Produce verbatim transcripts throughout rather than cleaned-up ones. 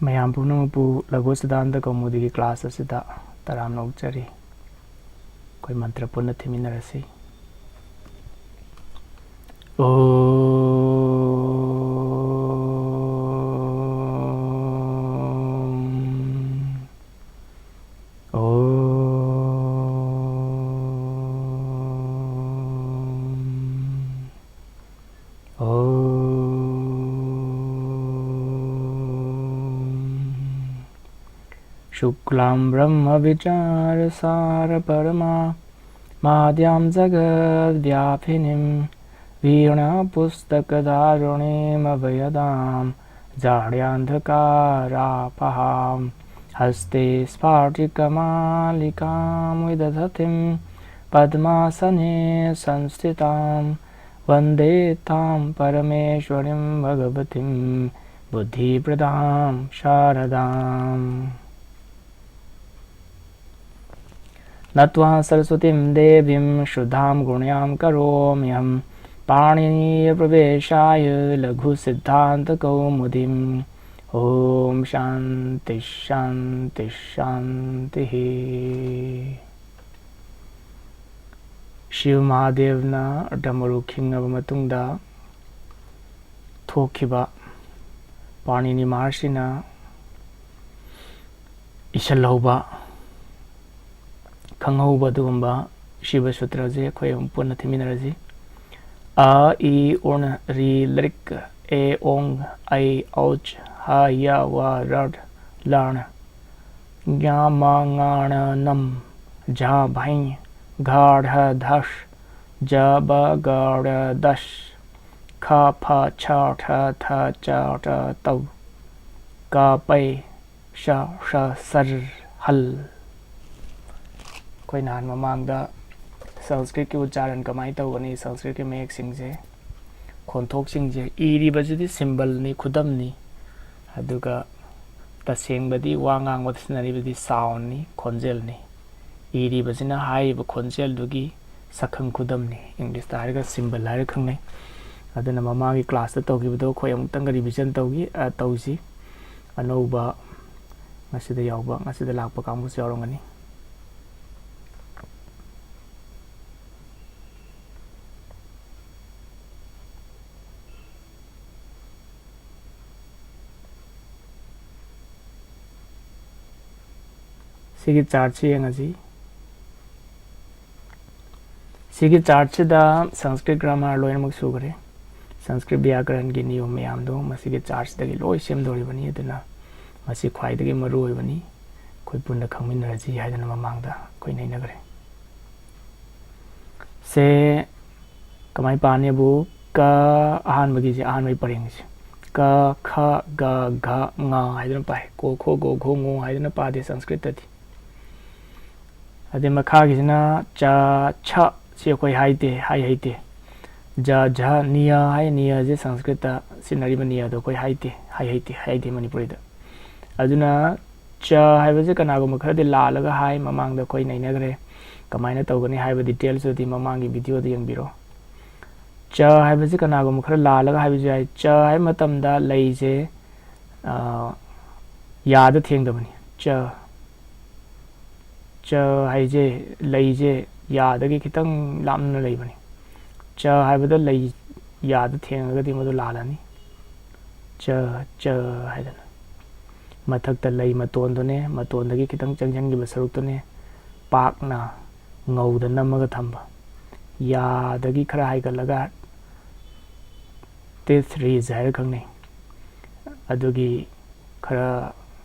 ꯃꯌꯥꯝ ꯄꯨꯝꯅꯃꯛꯄꯨ ꯂꯘꯨ ꯁꯤꯗꯥꯟꯇ ꯀꯧꯃꯨꯗꯤꯒꯤ ꯀ꯭ꯂꯥꯁ ꯑꯁꯤꯗ ꯇꯔꯥꯝꯅ ꯑꯣꯛꯆꯔꯤ꯫ ꯑꯩꯈꯣꯏ ꯃꯟꯇ꯭ꯔ ꯄꯨꯟꯅ ꯊꯤꯃꯤꯟꯅꯔꯁꯤ꯫ ॐ। ॐ। ॐ। शुक्लां ब्रह्मविचारसारपरमा माद्यां जगद्व्यापिनीं वीणापुस्तकधारिणीमभयदां जाड्यान्धकारापहां। हस्ते स्फाटिकमालिकां विदधतीं पद्मासने संस्थितां वन्दे तां परमेश्वरीं भगवतीं बुद्धिप्रदां शारदाम्। नत्वा सरस्वतीं देवीं शुद्धां गुण्यां करोम्यहं पाणिनीयप्रवेशाय लघुसिद्धान्तकौमुदीम्। ॐ शान्ति शान्ति शान्तिः। ꯁꯤꯕ ꯃꯍꯥꯗꯦꯕꯅ ꯗ꯭ꯔꯃꯔꯨ ꯈꯤꯡꯉꯕ ꯃꯇꯨꯡꯗ ꯊꯣꯛꯈꯤꯕ ꯄꯥꯅꯤꯅꯤ ꯃꯍꯔꯁꯤꯅ ꯏꯁꯜꯍꯧꯕ, ꯈꯪꯍꯧꯕ ꯑꯗꯨꯒꯨꯝꯕ ꯁꯤꯕ ꯁꯨꯇ꯭ꯔꯁꯦ ꯑꯩꯈꯣꯏ ꯑꯃꯨꯛ ꯄꯨꯟꯅ ꯊꯤꯃꯤꯟꯅꯔꯁꯤ꯫ ꯑ, ꯏ, ꯎꯟ, ꯔꯤ, ꯂ꯭ꯔꯤꯛ, ꯑꯦ, ꯎꯡ, ꯑꯩ, ꯑꯧꯆ, ꯍ, ꯌ, ꯋ, ꯔ, ꯂ꯭ꯔ, ꯉ, ꯃ, ꯉ, ꯔ, ꯅꯝ, ꯖ, ꯚꯩ, ꯘ, ꯔ, ꯙꯁ, ꯖ, ꯕ, ꯒ, ꯔ, ꯗꯁ, ꯈ, ꯐ, ꯁ, ꯊ, ꯊ, ꯆ, ꯇ, ꯇꯧ, ꯀ, ꯄꯩ, ꯁ, ꯁ, ꯁꯔ, ꯍꯜ꯫ ꯑꯩꯈꯣꯏ ꯅꯍꯥꯟ ꯃꯃꯥꯡꯗ ꯁꯪꯁꯀ꯭ꯔꯤꯠꯀꯤ ꯎꯆꯥꯔꯟ ꯀꯃꯥꯏꯅ ꯇꯧꯒꯅꯤ, ꯁꯪꯁꯀ꯭ꯔꯤꯠꯀꯤ ꯃꯌꯦꯛꯁꯤꯡꯁꯦ, ꯈꯣꯟꯊꯣꯛꯁꯤꯡꯁꯦ, ꯏꯔꯤꯕꯁꯤꯗꯤ ꯁꯤꯝꯕꯜꯅꯤ, ꯈꯨꯗꯝꯅꯤ, ꯑꯗꯨꯒ ꯇꯁꯦꯡꯕꯗꯤ ꯋꯥ ꯉꯥꯡꯕꯗ ꯁꯤꯖꯤꯟꯅꯔꯤꯕꯗꯤ ꯁꯥꯎꯟꯅꯤ, ꯈꯣꯟꯖꯦꯜꯅꯤ꯫ ꯏꯔꯤꯕꯁꯤꯅ ꯍꯥꯏꯔꯤꯕ ꯈꯣꯟꯖꯦꯜꯗꯨꯒꯤ ꯁꯛꯈꯪ ꯈꯨꯗꯝꯅꯤ꯫ ꯏꯪꯂꯤꯁꯇ ꯍꯥꯏꯔꯒ ꯁꯤꯝꯕꯜ ꯍꯥꯏꯔ ꯈꯪꯅꯩ꯫ ꯑꯗꯨꯅ ꯃꯃꯥꯡꯒꯤ ꯀ꯭ꯂꯥꯁꯇ ꯇꯧꯈꯤꯕꯗꯣ ꯑꯩꯈꯣꯏ ꯑꯃꯨꯛꯇꯪꯒ ꯔꯤꯚꯤꯖꯟ ꯇꯧꯈꯤ, ꯑ, ꯇꯧꯁꯤ꯫ ꯑꯅꯧꯕ ꯉꯁꯤꯗ ꯌꯥꯎꯕ, ꯉꯁꯤꯗ ꯂꯥꯛꯄ ꯀꯥꯡꯕꯨꯁꯨ ꯌꯥꯎꯔꯝꯒꯅꯤ꯫ ꯁꯤꯒꯤ ꯆꯥꯔꯠꯁꯤ ꯌꯦꯡꯉꯁꯤ꯫ ꯁꯤꯒꯤ ꯆꯥꯔꯠꯁꯤꯗ ꯁꯪꯁꯀ꯭ꯔꯤꯠ ꯒ꯭ꯔꯥꯃꯥꯔ ꯂꯣꯏꯅꯃꯛ ꯁꯨꯈ꯭ꯔꯦ꯫ ꯁꯪꯁꯀ꯭ꯔꯤꯠ ꯕ꯭ꯌꯥꯀꯔꯟꯒꯤ ꯅꯤꯌꯣꯝ ꯃꯌꯥꯝꯗꯣ ꯃꯁꯤꯒꯤ ꯆꯥꯔꯠꯁꯤꯗꯒꯤ ꯂꯣꯏ ꯁꯦꯝꯗꯧꯔꯤꯕꯅꯤ꯫ ꯑꯗꯨꯅ ꯃꯁꯤ ꯈ꯭ꯋꯥꯏꯗꯒꯤ ꯃꯔꯨ ꯑꯣꯏꯕꯅꯤ, ꯑꯩꯈꯣꯏ ꯄꯨꯟꯅ ꯈꯪꯃꯤꯟꯅꯔꯁꯤ ꯍꯥꯏꯗꯅ ꯃꯃꯥꯡꯗ ꯑꯩꯈꯣꯏ ꯅꯩꯅꯈ꯭ꯔꯦ꯫ ꯁꯦ ꯀꯃꯥꯏ ꯄꯥꯅꯤꯕꯨ? ꯀ, ꯑꯍꯥꯟꯕꯒꯤꯁꯦ, ꯑꯍꯥꯟꯕꯒꯤ ꯄꯔꯦꯡꯁꯦ, ꯀ, ꯈ, ꯒ, ꯘ, ꯉ ꯍꯥꯏꯗꯨꯅ ꯄꯥꯏ꯫ ꯀꯣ, ꯈꯣ, ꯒꯣ, ꯘꯣ, ꯉꯣ ꯍꯥꯏꯗꯨꯅ ꯄꯥꯗꯦ ꯁꯪꯁꯀ꯭ꯔꯤꯠꯇꯗꯤ꯫ ꯑꯗꯩ ꯃꯈꯥꯒꯤꯁꯤꯅ ꯆ, ꯁ, ꯁꯤ ꯑꯩꯈꯣꯏ ꯍꯥꯏꯗꯦ, ꯍꯥꯏ ꯍꯩꯇꯦ꯫ ꯖ, ꯖ, ꯅꯤꯌ ꯍꯥꯏ, ꯅꯤꯌꯁꯦ ꯁꯪꯁꯀ꯭ꯔꯤꯠꯇ ꯁꯤꯖꯤꯟꯅꯔꯤꯕ ꯅꯤꯌꯗꯣ ꯑꯩꯈꯣꯏ ꯍꯥꯏꯗꯦ, ꯍꯥꯏ ꯍꯩꯇꯦ, ꯍꯥꯏꯗꯦ ꯃꯅꯤꯄꯨꯔꯤꯗ꯫ ꯑꯗꯨꯅ ꯆ ꯍꯥꯏꯕꯁꯦ ꯀꯅꯥꯒꯨꯝꯕ ꯈꯔꯗꯤ ꯂꯥꯜꯂꯒ ꯍꯥꯏ, ꯃꯃꯥꯡꯗ ꯑꯩꯈꯣꯏ ꯅꯩꯅꯈ꯭ꯔꯦ꯫ ꯀꯃꯥꯏꯅ ꯇꯧꯒꯅꯤ ꯍꯥꯏꯕ ꯗꯤꯇꯦꯜꯁꯇꯨꯗꯤ ꯃꯃꯥꯡꯒꯤ ꯚꯤꯗꯤꯑꯣꯗ ꯌꯦꯡꯕꯤꯔꯣ꯫ ꯆ ꯍꯥꯏꯕꯁꯤ ꯀꯅꯥꯒꯨꯝꯕ ꯈꯔ ꯂꯥꯜꯂꯒ ꯍꯥꯏꯕꯁꯨ ꯌꯥꯏ꯫ ꯆ ꯍꯥꯏꯕ ꯃꯇꯝꯗ ꯂꯩꯁꯦ, ꯑ, ꯌꯥꯗ ꯊꯦꯡꯗꯕꯅꯤ꯫ ꯆ, ꯆ ꯍꯥꯏꯁꯦ, ꯂꯩꯁꯦ ꯌꯥꯗꯒꯤ ꯈꯤꯇꯪ ꯂꯥꯞꯅ ꯂꯩꯕꯅꯤ꯫ ꯆ ꯍꯥꯏꯕꯗ ꯂꯩ ꯌꯥꯗ ꯊꯦꯡꯉꯒꯗꯤ ꯃꯗꯨ ꯂꯥꯜꯂꯅꯤ꯫ ꯆ, ꯆ ꯍꯥꯏꯗꯅ꯫ ꯃꯊꯛꯇ ꯂꯩ ꯃꯇꯣꯟꯗꯨꯅꯦ, ꯃꯇꯣꯟꯗꯒꯤ ꯈꯤꯇꯪ ꯆꯪꯁꯤꯟꯈꯤꯕ ꯁꯔꯨꯛꯇꯨꯅꯦ ꯄꯥꯛꯅ ꯉꯧꯗ ꯅꯝꯃꯒ ꯊꯝꯕ꯫ ꯌꯥꯗꯒꯤ ꯈꯔ ꯍꯥꯏꯒꯠꯂꯒ ꯇꯤꯊ ꯔꯤꯖ ꯍꯥꯏꯔ ꯈꯪꯅꯩ꯫ ꯑꯗꯨꯒꯤ ꯈꯔ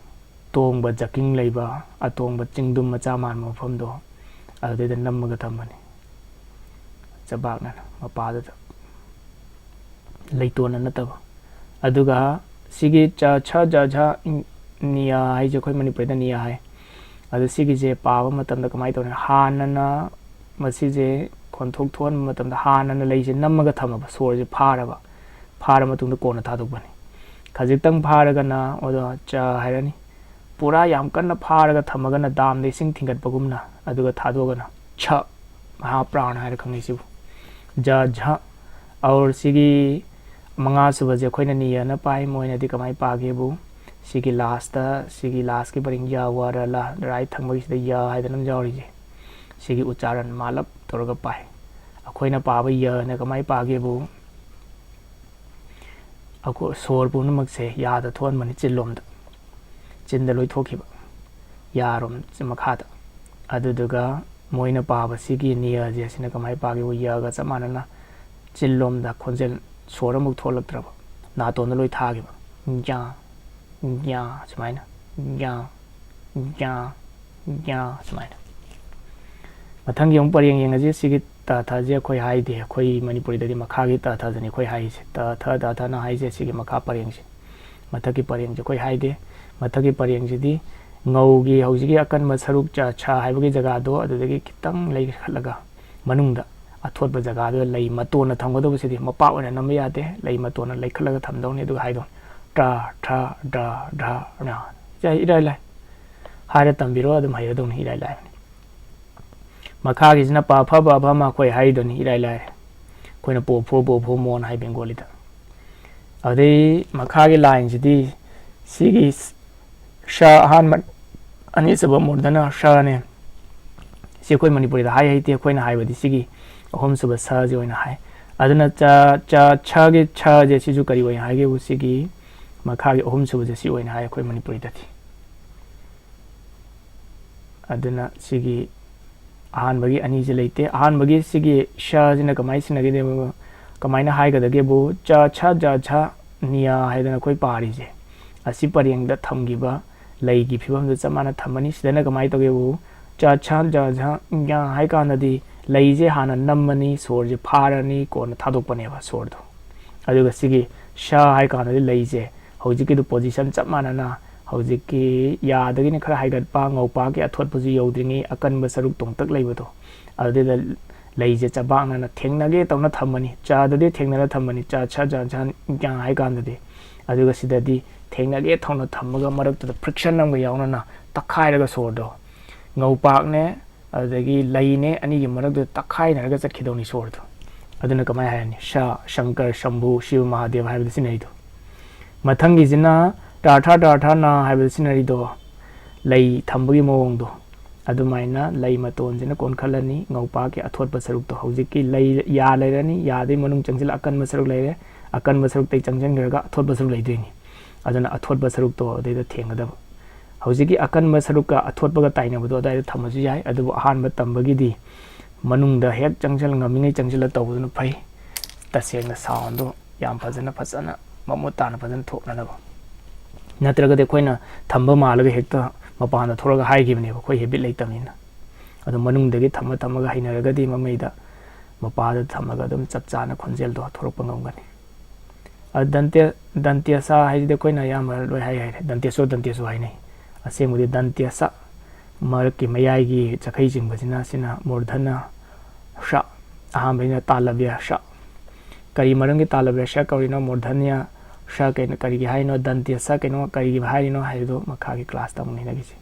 ꯇꯣꯡꯕ ꯖꯀꯤꯡ ꯂꯩꯕ, ꯑꯇꯣꯡꯕ ꯆꯤꯡꯗꯨꯝ ꯃꯆꯥ ꯃꯥꯟꯕ ꯃꯐꯝꯗꯣ, ꯑꯗꯨꯗꯩꯗ ꯅꯝꯃꯒ ꯊꯝꯕꯅꯤ꯫ ꯆꯕꯥꯛꯅꯅ ꯃꯄꯥꯗꯨꯗ, ꯂꯩꯇꯣꯟꯅ ꯅꯠꯇꯕ꯫ ꯑꯗꯨꯒ ꯁꯤꯒꯤ ꯆ, ꯁ, ꯖ, ꯖ, ꯅꯤꯌ ꯍꯥꯏꯁꯦ ꯑꯩꯈꯣꯏ ꯃꯅꯤꯄꯨꯔꯤꯗ ꯅꯤꯌ ꯍꯥꯏ꯫ ꯑꯗꯨ ꯁꯤꯒꯤꯁꯦ ꯄꯥꯕ ꯃꯇꯝꯗ ꯀꯃꯥꯏꯅ ꯇꯧꯅꯤ? ꯍꯥꯟꯅꯅ ꯃꯁꯤꯁꯦ ꯈꯣꯟꯊꯣꯛ ꯊꯣꯛꯍꯟꯕ ꯃꯇꯝꯗ ꯍꯥꯟꯅꯅ ꯂꯩꯁꯦ ꯅꯝꯃꯒ ꯊꯝꯃꯕ, ꯁꯣꯔꯁꯦ ꯐꯥꯔꯕ, ꯐꯥꯔ ꯃꯇꯨꯡꯗ ꯀꯣꯟꯅ ꯊꯥꯗꯣꯛꯄꯅꯤ꯫ ꯈꯖꯤꯛꯇꯪ ꯐꯥꯔꯒꯅ ꯑꯣꯖꯥ ꯆ ꯍꯥꯏꯔꯅꯤ꯫ ꯄꯨꯔꯥ ꯌꯥꯝ ꯀꯟꯅ ꯐꯥꯔꯒ ꯊꯝꯃꯒꯅ ꯗꯥꯝꯗ ꯏꯁꯤꯡ ꯊꯤꯡꯒꯠꯄꯒꯨꯝꯅ, ꯑꯗꯨꯒ ꯊꯥꯗꯣꯛꯑꯒꯅ ꯁ, ꯃꯍꯥꯄ꯭ꯔꯥꯟ ꯍꯥꯏꯔ ꯈꯪꯅꯩ ꯁꯤꯕꯨ꯫ ꯖ, ꯖ꯫ ꯑꯧꯔ ꯁꯤꯒꯤ ꯃꯉꯥꯁꯨꯕꯁꯦ ꯑꯩꯈꯣꯏꯅ ꯅꯤꯌꯅ ꯄꯥꯏ, ꯃꯣꯏꯅꯗꯤ ꯀꯃꯥꯏꯅ ꯄꯥꯒꯦꯕꯨ? ꯁꯤꯒꯤ ꯂꯥꯁꯇ, ꯁꯤꯒꯤ ꯂꯥꯁꯀꯤ ꯄꯔꯦꯡ ꯌ ꯋ ꯔ ꯂ, ꯔꯥꯏꯠ ꯊꯪꯕꯒꯤꯁꯤꯗ ꯌ ꯍꯥꯏꯗꯅ ꯑꯃ ꯌꯥꯎꯔꯤꯁꯦ, ꯁꯤꯒꯤ ꯎꯆꯥꯔꯟ ꯃꯥꯂꯞ ꯇꯧꯔꯒ ꯄꯥꯏ꯫ ꯑꯩꯈꯣꯏꯅ ꯄꯥꯕ ꯌꯅ ꯀꯃꯥꯏꯅ ꯄꯥꯒꯦꯕꯨ, ꯑꯩꯈꯣꯏ ꯁꯣꯔ ꯄꯨꯝꯅꯃꯛꯁꯦ ꯌꯥꯗ ꯊꯣꯛꯍꯟꯕꯅꯤ, ꯆꯤꯟꯂꯣꯝꯗ, ꯆꯤꯟꯗ ꯂꯣꯏ ꯊꯣꯛꯈꯤꯕ, ꯌꯥꯔꯣꯝ ꯃꯈꯥꯗ꯫ ꯑꯗꯨꯗꯨꯒ ꯃꯣꯏꯅ ꯄꯥꯕꯁꯤꯒꯤ ꯅꯤꯌꯁꯦ, ꯁꯤꯅ ꯀꯃꯥꯏꯅ ꯄꯥꯒꯦꯕꯨ, ꯌꯒ ꯆꯞ ꯃꯥꯟꯅꯅ ꯆꯤꯟꯂꯣꯝꯗ ꯈꯣꯟꯖꯦꯜ, ꯁꯣꯔ ꯑꯃꯨꯛ ꯊꯣꯛꯂꯛꯇ꯭ꯔꯕ, ꯅꯥꯇꯣꯟꯗ ꯂꯣꯏ ꯊꯥꯈꯤꯕ, ꯌꯥ, ꯌꯥ, ꯁꯨꯃꯥꯏꯅ, ꯌꯥ, ꯌꯥ, ꯌꯥ, ꯁꯨꯃꯥꯏꯅ꯫ ꯃꯊꯪꯒꯤ ꯑꯃꯨꯛ ꯄꯔꯦꯡ ꯌꯦꯡꯉꯁꯤ꯫ ꯁꯤꯒꯤ ꯇ ꯊꯁꯦ ꯑꯩꯈꯣꯏ ꯍꯥꯏꯗꯦ, ꯑꯩꯈꯣꯏ ꯃꯅꯤꯄꯨꯔꯤꯗꯗꯤ ꯃꯈꯥꯒꯤ ꯇ ꯊꯁꯤꯅꯤ ꯑꯩꯈꯣꯏ ꯍꯥꯏꯔꯤꯁꯦ, ꯇ ꯊ ꯗ ꯊꯅ ꯍꯥꯏꯁꯦ ꯁꯤꯒꯤ ꯃꯈꯥ ꯄꯔꯦꯡꯁꯦ꯫ ꯃꯊꯛꯀꯤ ꯄꯔꯦꯡꯁꯦ ꯑꯩꯈꯣꯏ ꯍꯥꯏꯗꯦ꯫ ꯃꯊꯛꯀꯤ ꯄꯔꯦꯡꯁꯤꯗꯤ ꯉꯧꯒꯤ ꯍꯧꯖꯤꯛꯀꯤ ꯑꯀꯟꯕ ꯁꯔꯨꯛ ꯆ ꯁ ꯍꯥꯏꯕꯒꯤ ꯖꯒꯥꯗꯣ ꯑꯗꯨꯗꯒꯤ ꯈꯤꯇꯪ ꯂꯩꯈꯠꯂꯒ ꯃꯅꯨꯡꯗ ꯑꯊꯣꯠꯄ ꯖꯒꯥꯗꯨꯗ ꯂꯩ ꯃꯇꯣꯟꯅ ꯊꯝꯒꯗꯧꯕꯁꯤꯗꯤ ꯃꯄꯥꯛ ꯑꯣꯏꯅ ꯅꯝꯕ ꯌꯥꯗꯦ, ꯂꯩ ꯃꯇꯣꯟꯅ ꯂꯩꯈꯠꯂꯒ ꯊꯝꯗꯧꯅꯤ꯫ ꯑꯗꯨꯒ ꯍꯥꯏꯗꯣ ꯇ꯭ꯔ ꯊ꯭ꯔ ꯗ꯭ꯔ ꯙ꯭ꯔ ꯅ꯫ ꯁꯦ ꯏꯔꯥꯏ ꯂꯥꯏ꯫ ꯍꯥꯏꯔ ꯇꯝꯕꯤꯔꯣ, ꯑꯗꯨꯝ ꯍꯩꯔꯗꯧꯅꯤ, ꯏꯔꯥꯏ ꯂꯥꯏꯕꯅꯤ꯫ ꯃꯈꯥꯒꯤꯁꯤꯅ ꯄ ꯐ ꯕ ꯚ ꯃ ꯑꯩꯈꯣꯏ ꯍꯥꯏꯗꯨꯅꯤ, ꯏꯔꯥꯏ ꯂꯥꯏꯔꯦ꯫ ꯑꯩꯈꯣꯏꯅ ꯄꯣ ꯐꯣ ꯕꯣ ꯚꯣ ꯃꯣꯅ ꯍꯥꯏ ꯕꯦꯡꯒꯣꯂꯤꯗ꯫ ꯑꯗꯩ ꯃꯈꯥꯒꯤ ꯂꯥꯏꯟꯁꯤꯗꯤ ꯁꯤꯒꯤ ꯁ ꯑꯍꯥꯟꯕ, ꯑꯅꯤꯁꯨꯕ ꯃꯨꯔꯗꯅ ꯁꯅꯦ꯫ ꯁꯤ ꯑꯩꯈꯣꯏ ꯃꯅꯤꯄꯨꯔꯤꯗ ꯍꯥꯏ ꯍꯩꯇꯦ, ꯑꯩꯈꯣꯏꯅ ꯍꯥꯏꯕꯗꯤ ꯁꯤꯒꯤ ꯑꯍꯨꯝꯁꯨꯕ ꯁꯁꯤ ꯑꯣꯏꯅ ꯍꯥꯏ꯫ ꯑꯗꯨꯅ ꯆ ꯆ ꯁꯒꯤ ꯁꯁꯦ ꯁꯤꯁꯨ ꯀꯔꯤ ꯑꯣꯏꯅ ꯍꯥꯏꯒꯦꯕꯨ, ꯁꯤꯒꯤ ꯃꯈꯥꯒꯤ ꯑꯍꯨꯝꯁꯨꯕꯁꯦ ꯁꯤ ꯑꯣꯏꯅ ꯍꯥꯏ ꯑꯩꯈꯣꯏ ꯃꯅꯤꯄꯨꯔꯤꯗꯗꯤ꯫ ꯑꯗꯨꯅ ꯁꯤꯒꯤ ꯑꯍꯥꯟꯕꯒꯤ ꯑꯅꯤꯁꯦ ꯂꯩꯇꯦ꯫ ꯑꯍꯥꯟꯕꯒꯤ ꯁꯤꯒꯤ ꯁꯁꯤꯅ ꯀꯃꯥꯏꯅ ꯁꯤꯖꯤꯟꯅꯒꯦ, ꯀꯃꯥꯏꯅ ꯍꯥꯏꯒꯗꯒꯦꯕꯨ, ꯆ ꯁ ꯖ ꯁ ꯅꯤꯌ ꯍꯥꯏꯗꯅ ꯑꯩꯈꯣꯏ ꯄꯥꯔꯤꯁꯦ, ꯑꯁꯤ ꯄꯔꯦꯡꯗ ꯊꯝꯈꯤꯕ ꯂꯩꯒꯤ ꯐꯤꯕꯝꯗ ꯆꯞ ꯃꯥꯟꯅ ꯊꯝꯃꯅꯤ꯫ ꯁꯤꯗꯅ ꯀꯃꯥꯏꯅ ꯇꯧꯒꯦꯕꯨ, ꯆ ꯁ ꯖ ꯁ ꯌ ꯍꯥꯏ ꯀꯥꯟꯗꯗꯤ ꯂꯩꯁꯦ ꯍꯥꯟꯅ ꯅꯝꯃꯅꯤ, ꯁꯣꯔꯁꯦ ꯐꯥꯔꯅꯤ, ꯀꯣꯟꯅ ꯊꯥꯗꯣꯛꯄꯅꯦꯕ ꯁꯣꯔꯗꯣ꯫ ꯑꯗꯨꯒ ꯁꯤꯒꯤ ꯁ ꯍꯥꯏ ꯀꯥꯟꯗꯗꯤ ꯂꯩꯁꯦ ꯍꯧꯖꯤꯛꯀꯤꯗꯨ ꯄꯣꯖꯤꯁꯟ ꯆꯞ ꯃꯥꯟꯅꯅ, ꯍꯧꯖꯤꯛꯀꯤ ꯌꯥꯗꯒꯤꯅ ꯈꯔ ꯍꯥꯏꯒꯠꯄ, ꯉꯧꯄꯥꯛꯀꯤ ꯑꯊꯣꯠꯄꯁꯨ ꯌꯧꯗ꯭ꯔꯤꯉꯩ ꯑꯀꯟꯕ ꯁꯔꯨꯛ ꯇꯣꯡꯇꯛ ꯂꯩꯕꯗꯣ, ꯑꯗꯨꯗ ꯂꯩꯁꯦ ꯆꯕꯥꯛꯅꯅ ꯊꯦꯡꯅꯒꯦ ꯇꯧꯅ ꯊꯝꯃꯅꯤ꯫ ꯆꯗꯗꯤ ꯊꯦꯡꯅꯔ ꯊꯝꯃꯅꯤ, ꯆ ꯁ ꯖ ꯁ ꯌ ꯍꯥꯏ ꯀꯥꯟꯗꯗꯤ꯫ ꯑꯗꯨꯒ ꯁꯤꯗꯗꯤ ꯊꯦꯡꯅꯒꯦ ꯇꯧꯅ ꯊꯝꯃꯒ ꯃꯔꯛꯇꯨꯗ ꯐ꯭ꯔꯤꯛꯁꯟ ꯑꯃꯒ ꯌꯥꯎꯅꯅ ꯇꯛꯈꯥꯏꯔꯒ ꯁꯣꯔꯗꯣ, ꯉꯧꯄꯥꯛꯅꯦ, ꯑꯗꯨꯗꯒꯤ ꯂꯩꯅꯦ, ꯑꯅꯤꯒꯤ ꯃꯔꯛꯇꯨꯗ ꯇꯛꯈꯥꯏꯅꯔꯒ ꯆꯠꯈꯤꯗꯧꯅꯤ ꯁꯣꯔꯗꯣ꯫ ꯑꯗꯨꯅ ꯀꯃꯥꯏꯅ ꯍꯥꯏꯔꯅꯤ? ꯁ, ꯁꯪꯀꯔ, ꯁꯝꯚꯨ, ꯁꯤꯕ ꯃꯍꯥꯗꯦꯕ ꯍꯥꯏꯕꯗ ꯁꯤꯖꯤꯟꯅꯩꯗꯣ꯫ ꯃꯊꯪꯒꯤꯁꯤꯅ ꯇꯥꯔꯊꯥ ꯇꯥꯔꯊꯥꯅ ꯍꯥꯏꯕꯗ ꯁꯤꯖꯤꯟꯅꯔꯤꯗꯣ ꯂꯩ ꯊꯝꯕꯒꯤ ꯃꯑꯣꯡꯗꯣ, ꯑꯗꯨꯃꯥꯏꯅ ꯂꯩ ꯃꯇꯣꯟꯁꯤꯅ ꯀꯣꯟꯈꯠꯂꯅꯤ, ꯉꯧꯄꯥꯛꯀꯤ ꯑꯊꯣꯠꯄ ꯁꯔꯨꯛꯇꯣ꯫ ꯍꯧꯖꯤꯛꯀꯤ ꯂꯩ, ꯌꯥ ꯂꯩꯔꯅꯤ, ꯌꯥꯗꯩ ꯃꯅꯨꯡ ꯆꯪꯁꯤꯜꯂ ꯑꯀꯟꯕ ꯁꯔꯨꯛ ꯂꯩꯔꯦ, ꯑꯀꯟꯕ ꯁꯔꯨꯛꯇꯩ ꯆꯪꯁꯤꯟꯈ꯭ꯔꯒ ꯑꯊꯣꯠꯄ ꯁꯔꯨꯛ ꯂꯩꯗꯣꯏꯅꯤ꯫ ꯑꯗꯨꯅ ꯑꯊꯣꯠꯄ ꯁꯔꯨꯛꯇꯣ ꯑꯗꯩꯗ ꯊꯦꯡꯒꯗꯕ꯫ ꯍꯧꯖꯤꯛꯀꯤ ꯑꯀꯟꯕ ꯁꯔꯨꯛꯀ ꯑꯊꯣꯠꯄꯒ ꯇꯥꯏꯅꯕꯗꯣ ꯑꯗꯨꯋꯥꯏꯗ ꯊꯝꯃꯁꯨ ꯌꯥꯏ, ꯑꯗꯨꯕꯨ ꯑꯍꯥꯟꯕ ꯇꯝꯕꯒꯤꯗꯤ ꯃꯅꯨꯡꯗ ꯍꯦꯛ ꯆꯪꯁꯤꯜ-, ꯉꯝꯃꯤꯉꯩ ꯆꯪꯁꯤꯜꯂ ꯇꯧꯕꯗꯨꯅ ꯐꯩ, ꯇꯁꯦꯡꯅ ꯁꯥꯎꯟꯗꯣ ꯌꯥꯝ ꯐꯖꯅ, ꯐꯖꯅ ꯃꯃꯨꯠ ꯇꯥꯅ ꯐꯖꯅ ꯊꯣꯛꯅꯅꯕ꯫ ꯅꯠꯇ꯭ꯔꯒꯗꯤ ꯑꯩꯈꯣꯏꯅ ꯊꯝꯕ ꯃꯥꯜꯂꯒ ꯍꯦꯛꯇ ꯃꯄꯥꯟꯗ ꯊꯣꯛꯂꯒ ꯍꯥꯏꯈꯤꯕꯅꯦꯕ, ꯑꯩꯈꯣꯏ ꯍꯦꯕꯤꯠ ꯂꯩꯇꯕꯅꯤꯅ꯫ ꯑꯗꯣ ꯃꯅꯨꯡꯗꯒꯤ ꯊꯝꯃ ꯊꯝꯃꯒ ꯍꯩꯅꯔꯒꯗꯤ ꯃꯃꯩꯗ ꯃꯄꯥꯗ ꯊꯝꯃꯒ ꯑꯗꯨꯝ ꯆꯞ ꯆꯥꯅ ꯈꯣꯟꯖꯦꯜꯗꯣ ꯊꯣꯔꯛꯄ ꯉꯝꯒꯅꯤ꯫ ꯑ, ꯗꯟꯇꯦ-, ꯗꯟꯇ꯭ꯌꯁ ꯍꯥꯏꯁꯤꯗꯤ ꯑꯩꯈꯣꯏꯅ ꯑꯌꯥꯝꯕ ꯂꯣꯏ ꯍꯥꯏ ꯍꯥꯏꯔꯦ, ꯗꯟꯇ꯭ꯌꯁꯣ, ꯗꯟꯇ꯭ꯌꯁꯣ ꯍꯥꯏꯅꯩ꯫ ꯑꯁꯦꯡꯕꯗꯤ ꯗꯟꯇ꯭ꯌꯁ, ꯃꯔꯛꯀꯤ ꯃꯌꯥꯏꯒꯤ ꯆꯈꯩ ꯆꯤꯡꯕꯁꯤꯅ, ꯁꯤꯅ ꯃꯨꯔꯙꯅ ꯁ, ꯑꯍꯥꯟꯕꯁꯤꯅ ꯇꯥꯂꯕ꯭ꯌ ꯁ꯫ ꯀꯔꯤ ꯃꯔꯝꯒꯤ ꯇꯥꯂꯕ꯭ꯌ ꯁ ꯀꯧꯔꯤꯅꯣ? ꯃꯨꯔꯙꯅ꯭ꯌ ꯁ ꯀꯩꯅꯣ, ꯀꯔꯤꯒꯤ ꯍꯥꯏꯅꯣ? ꯗꯟꯇ꯭ꯌꯁ ꯀꯩꯅꯣ, ꯀꯔꯤꯒꯤ ꯍꯥꯏꯔꯤꯅꯣ ꯍꯥꯏꯕꯗꯣ ꯃꯈꯥꯒꯤ ꯀ꯭ꯂꯥꯁꯇ ꯑꯃꯨꯛ ꯅꯩꯅꯈꯤꯁꯤ꯫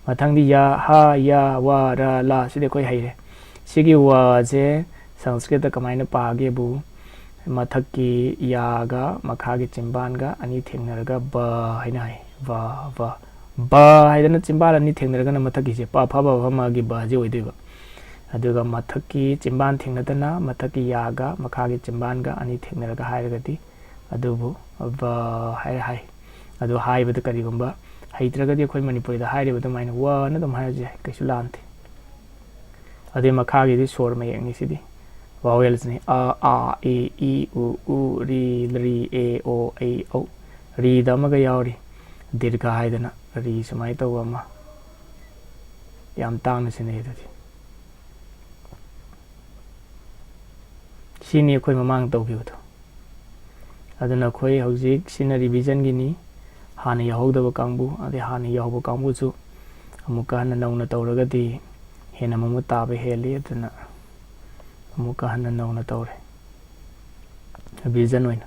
ꯃꯊꯪꯗꯤ ꯌ, ꯍ, ꯌ, ꯋ, ꯔ, ꯂ꯫ ꯁꯤꯗꯤ ꯑꯩꯈꯣꯏ ꯍꯩꯔꯦ꯫ ꯁꯤꯒꯤ ꯋꯁꯦ ꯁꯪꯁꯀ꯭ꯔꯤꯠꯇ ꯀꯃꯥꯏꯅ ꯄꯥꯒꯦꯕꯨ, ꯃꯊꯛꯀꯤ ꯌꯥꯒ ꯃꯈꯥꯒꯤ ꯆꯤꯝꯕꯥꯟꯒ ꯑꯅꯤ ꯊꯦꯡꯅꯔꯒ ꯕ ꯍꯥꯏꯅ ꯍꯥꯏ꯫ ꯕ, ꯕ꯫ ꯕ ꯍꯥꯏꯗꯅ ꯆꯤꯝꯕꯥꯟ ꯑꯅꯤ ꯊꯦꯡꯅꯔꯒꯅ ꯃꯊꯛꯀꯤꯁꯦ ꯄ, ꯐ, ꯕ, ꯚ, ꯃꯒꯤ ꯕꯁꯦ ꯑꯣꯏꯗꯣꯏꯕ꯫ ꯑꯗꯨꯒ ꯃꯊꯛꯀꯤ ꯆꯤꯝꯕꯥꯟ ꯊꯦꯡꯅꯗꯅ ꯃꯊꯛꯀꯤ ꯌꯥꯒ ꯃꯈꯥꯒꯤ ꯆꯤꯝꯕꯥꯟꯒ ꯑꯅꯤ ꯊꯦꯡꯅꯔꯒ ꯍꯥꯏꯔꯒꯗꯤ ꯑꯗꯨꯕꯨ ꯕ ꯍꯥꯏꯔ ꯍꯥꯏ꯫ ꯑꯗꯨ ꯍꯥꯏꯕꯗ ꯀꯔꯤꯒꯨꯝꯕ ꯍꯩꯇ꯭ꯔꯒꯗꯤ ꯑꯩꯈꯣꯏ ꯃꯅꯤꯄꯨꯔꯤꯗ ꯍꯥꯏꯔꯤꯕ ꯑꯗꯨꯃꯥꯏꯅ ꯋꯅ ꯑꯗꯨꯝ ꯍꯥꯏꯔꯁꯨ ꯌꯥꯏ, ꯀꯩꯁꯨ ꯂꯥꯟꯗꯦ꯫ ꯑꯗꯩ ꯃꯈꯥꯒꯤꯗꯤ ꯁꯣꯔ ꯃꯌꯦꯛꯅꯤ꯫ ꯁꯤꯗꯤ ꯚꯥꯋꯦꯜꯁꯅꯤ꯫ ꯑ, ꯑꯥ, ꯏ, ꯏ, ꯎ, ꯎ, ꯔꯤ, ꯔꯤ, ꯑꯦ, ꯑꯣ, ꯑꯩ, ꯎ꯫ ꯔꯤꯗ ꯑꯃꯒ ꯌꯥꯎꯔꯤ, ꯗꯤꯔꯒ ꯍꯥꯏꯗꯅ ꯔꯤ ꯁꯨꯃꯥꯏꯅ ꯇꯧꯕ ꯑꯃ꯫ ꯌꯥꯝ ꯇꯥꯡꯅ ꯁꯤꯖꯤꯟꯅꯩ ꯑꯗꯨꯗꯤ꯫ ꯁꯤꯅꯤ ꯑꯩꯈꯣꯏ ꯃꯃꯥꯡ ꯇꯧꯈꯤꯕꯗꯣ꯫ ꯑꯗꯨꯅ ꯑꯩꯈꯣꯏ ꯍꯧꯖꯤꯛ ꯁꯤꯅ ꯔꯤꯚꯤꯖꯟꯒꯤꯅꯤ꯫ ꯍꯥꯟꯅ ꯌꯥꯎꯍꯧꯗꯕ ꯀꯥꯡꯕꯨ, ꯑꯗꯩ ꯍꯥꯟꯅ ꯌꯥꯎꯕ ꯀꯥꯡꯕꯨꯁꯨ ꯑꯃꯨꯛꯀ ꯍꯟꯅ ꯅꯧꯅ ꯇꯧꯔꯒꯗꯤ ꯍꯦꯟꯅ ꯃꯃꯨꯠ ꯇꯥꯕ ꯍꯦꯜꯂꯤ꯫ ꯑꯗꯨꯅ ꯑꯃꯨꯛꯀ ꯍꯟꯅ ꯅꯧꯅ ꯇꯧꯔꯦ꯫ ꯔꯤꯚꯤꯖꯟ ꯑꯣꯏꯅ꯫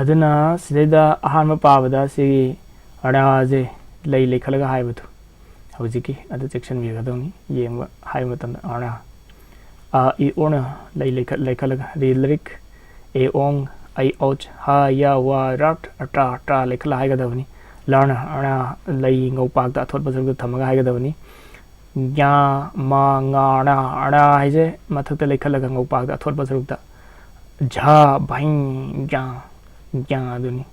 ꯑꯗꯨꯅ ꯁꯤꯗꯩꯗ ꯑꯍꯥꯟꯕ ꯄꯥꯕꯗ ꯁꯤꯒꯤ ꯔꯥꯁꯦ ꯂꯩ ꯂꯩꯈꯠꯂꯒ ꯍꯥꯏꯕꯗꯣ ꯍꯧꯖꯤꯛꯀꯤ ꯑꯗꯨ ꯆꯦꯛꯁꯤꯟꯕꯤꯒꯗꯧꯅꯤ꯫ ꯌꯦꯡꯕ ꯍꯥꯏꯕ ꯃꯇꯝꯗ ꯔꯥ, ꯑ, ꯏ, ꯎꯅ ꯂꯩ ꯂꯩꯈꯠ-, ꯂꯩꯈꯠꯂꯒ ꯔꯤ ꯂꯔꯤꯛ, ꯑꯦ ꯑꯣꯡ, ꯑꯩ ꯑꯧꯆ, ꯍ ꯌ ꯋ ꯔ ꯇ ꯇ ꯇ ꯂꯩꯈꯠꯂ ꯍꯥꯏꯒꯗꯕꯅꯤ꯫ ꯂꯔꯅ ꯑꯔ ꯂꯩ ꯉꯧꯄꯥꯛꯇ ꯑꯊꯣꯠꯄ ꯁꯔꯨꯛꯇ ꯊꯝꯃꯒ ꯍꯥꯏꯒꯗꯕꯅꯤ꯫ ꯌꯥ, ꯃ, ꯉ, ꯔ, ꯔ ꯍꯥꯏꯁꯦ ꯃꯊꯛꯇ ꯂꯩꯈꯠꯂꯒ ꯉꯧꯄꯥꯛꯇ ꯑꯊꯣꯠꯄ ꯁꯔꯨꯛꯇ꯫ ꯖ, ꯚꯩ, ꯌꯥ, ꯌꯥ ꯑꯗꯨꯅꯤ꯫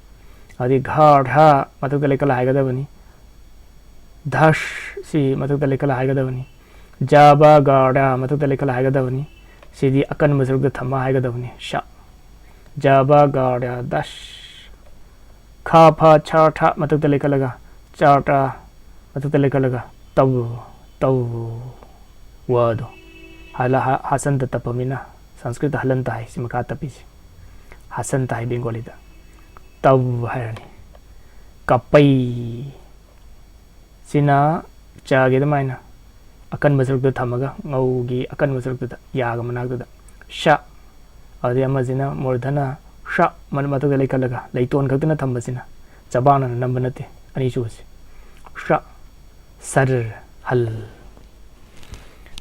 ꯑꯗꯩ ꯘ, ꯙ ꯃꯊꯛꯇ ꯂꯩꯈꯠꯂ ꯍꯥꯏꯒꯗꯕꯅꯤ꯫ ꯙꯁ ꯁꯤ ꯃꯊꯛꯇ ꯂꯩꯈꯠꯂ ꯍꯥꯏꯒꯗꯕꯅꯤ꯫ ꯖ, ꯕ, ꯒ, ꯔ ꯃꯊꯛꯇ ꯂꯩꯈꯠꯂ ꯍꯥꯏꯒꯗꯕꯅꯤ꯫ ꯁꯤꯗꯤ ꯑꯀꯟꯕ ꯁꯔꯨꯛꯇ ꯊꯝꯃ ꯍꯥꯏꯒꯗꯕꯅꯤ꯫ ꯁ꯫ ꯖ, ꯕ, ꯒ, ꯔ, ꯙꯁ꯫ ꯈ, ꯐ, ꯁ, ꯊ ꯃꯊꯛꯇ ꯂꯩꯈꯠꯂꯒ ꯆ, ꯇ ꯃꯊꯛꯇ ꯂꯩꯈꯠꯂꯒ ꯇꯧ, ꯇꯧ, ꯋ ꯑꯗꯣ꯫ ꯍꯂ-, ꯍ-, ꯍꯁꯟꯇ ꯇꯞꯄ ꯃꯤꯅ ꯁꯪꯁꯀ꯭ꯔꯤꯠꯇ ꯍꯂꯟꯇ ꯍꯥꯏ, ꯁꯤ ꯃꯈꯥ ꯇꯞꯄꯤꯁꯦ꯫ ꯍꯁꯟꯇ ꯍꯥꯏ ꯕꯦꯡꯒꯣꯂꯤꯗ꯫ ꯇꯧ ꯍꯥꯏꯔꯅꯤ꯫ ꯀꯄꯩ꯫ ꯁꯤꯅ ꯆꯒꯤ ꯑꯗꯨꯃꯥꯏꯅ ꯑꯀꯟꯕ ꯁꯔꯨꯛꯇ ꯊꯝꯃꯒ ꯉꯧꯒꯤ ꯑꯀꯟꯕ ꯁꯔꯨꯛꯇꯨꯗ, ꯌꯥꯒ ꯃꯅꯥꯛꯇꯨꯗ꯫ ꯁ꯫ ꯑꯗꯨꯗꯩ ꯑꯃꯁꯤꯅ ꯃꯨꯔꯙꯅ ꯁ ꯃ-, ꯃꯊꯛꯇ ꯂꯩꯈꯠꯂꯒ ꯂꯩꯇꯣꯟ ꯈꯛꯇꯅ ꯊꯝꯕꯁꯤꯅ ꯆꯕꯥꯛꯅꯅ ꯅꯝꯕ ꯅꯠꯇꯦ꯫ ꯑꯅꯤꯁꯨꯕꯁꯤ꯫ ꯁ꯫ ꯁꯔ꯫ ꯍꯜ꯫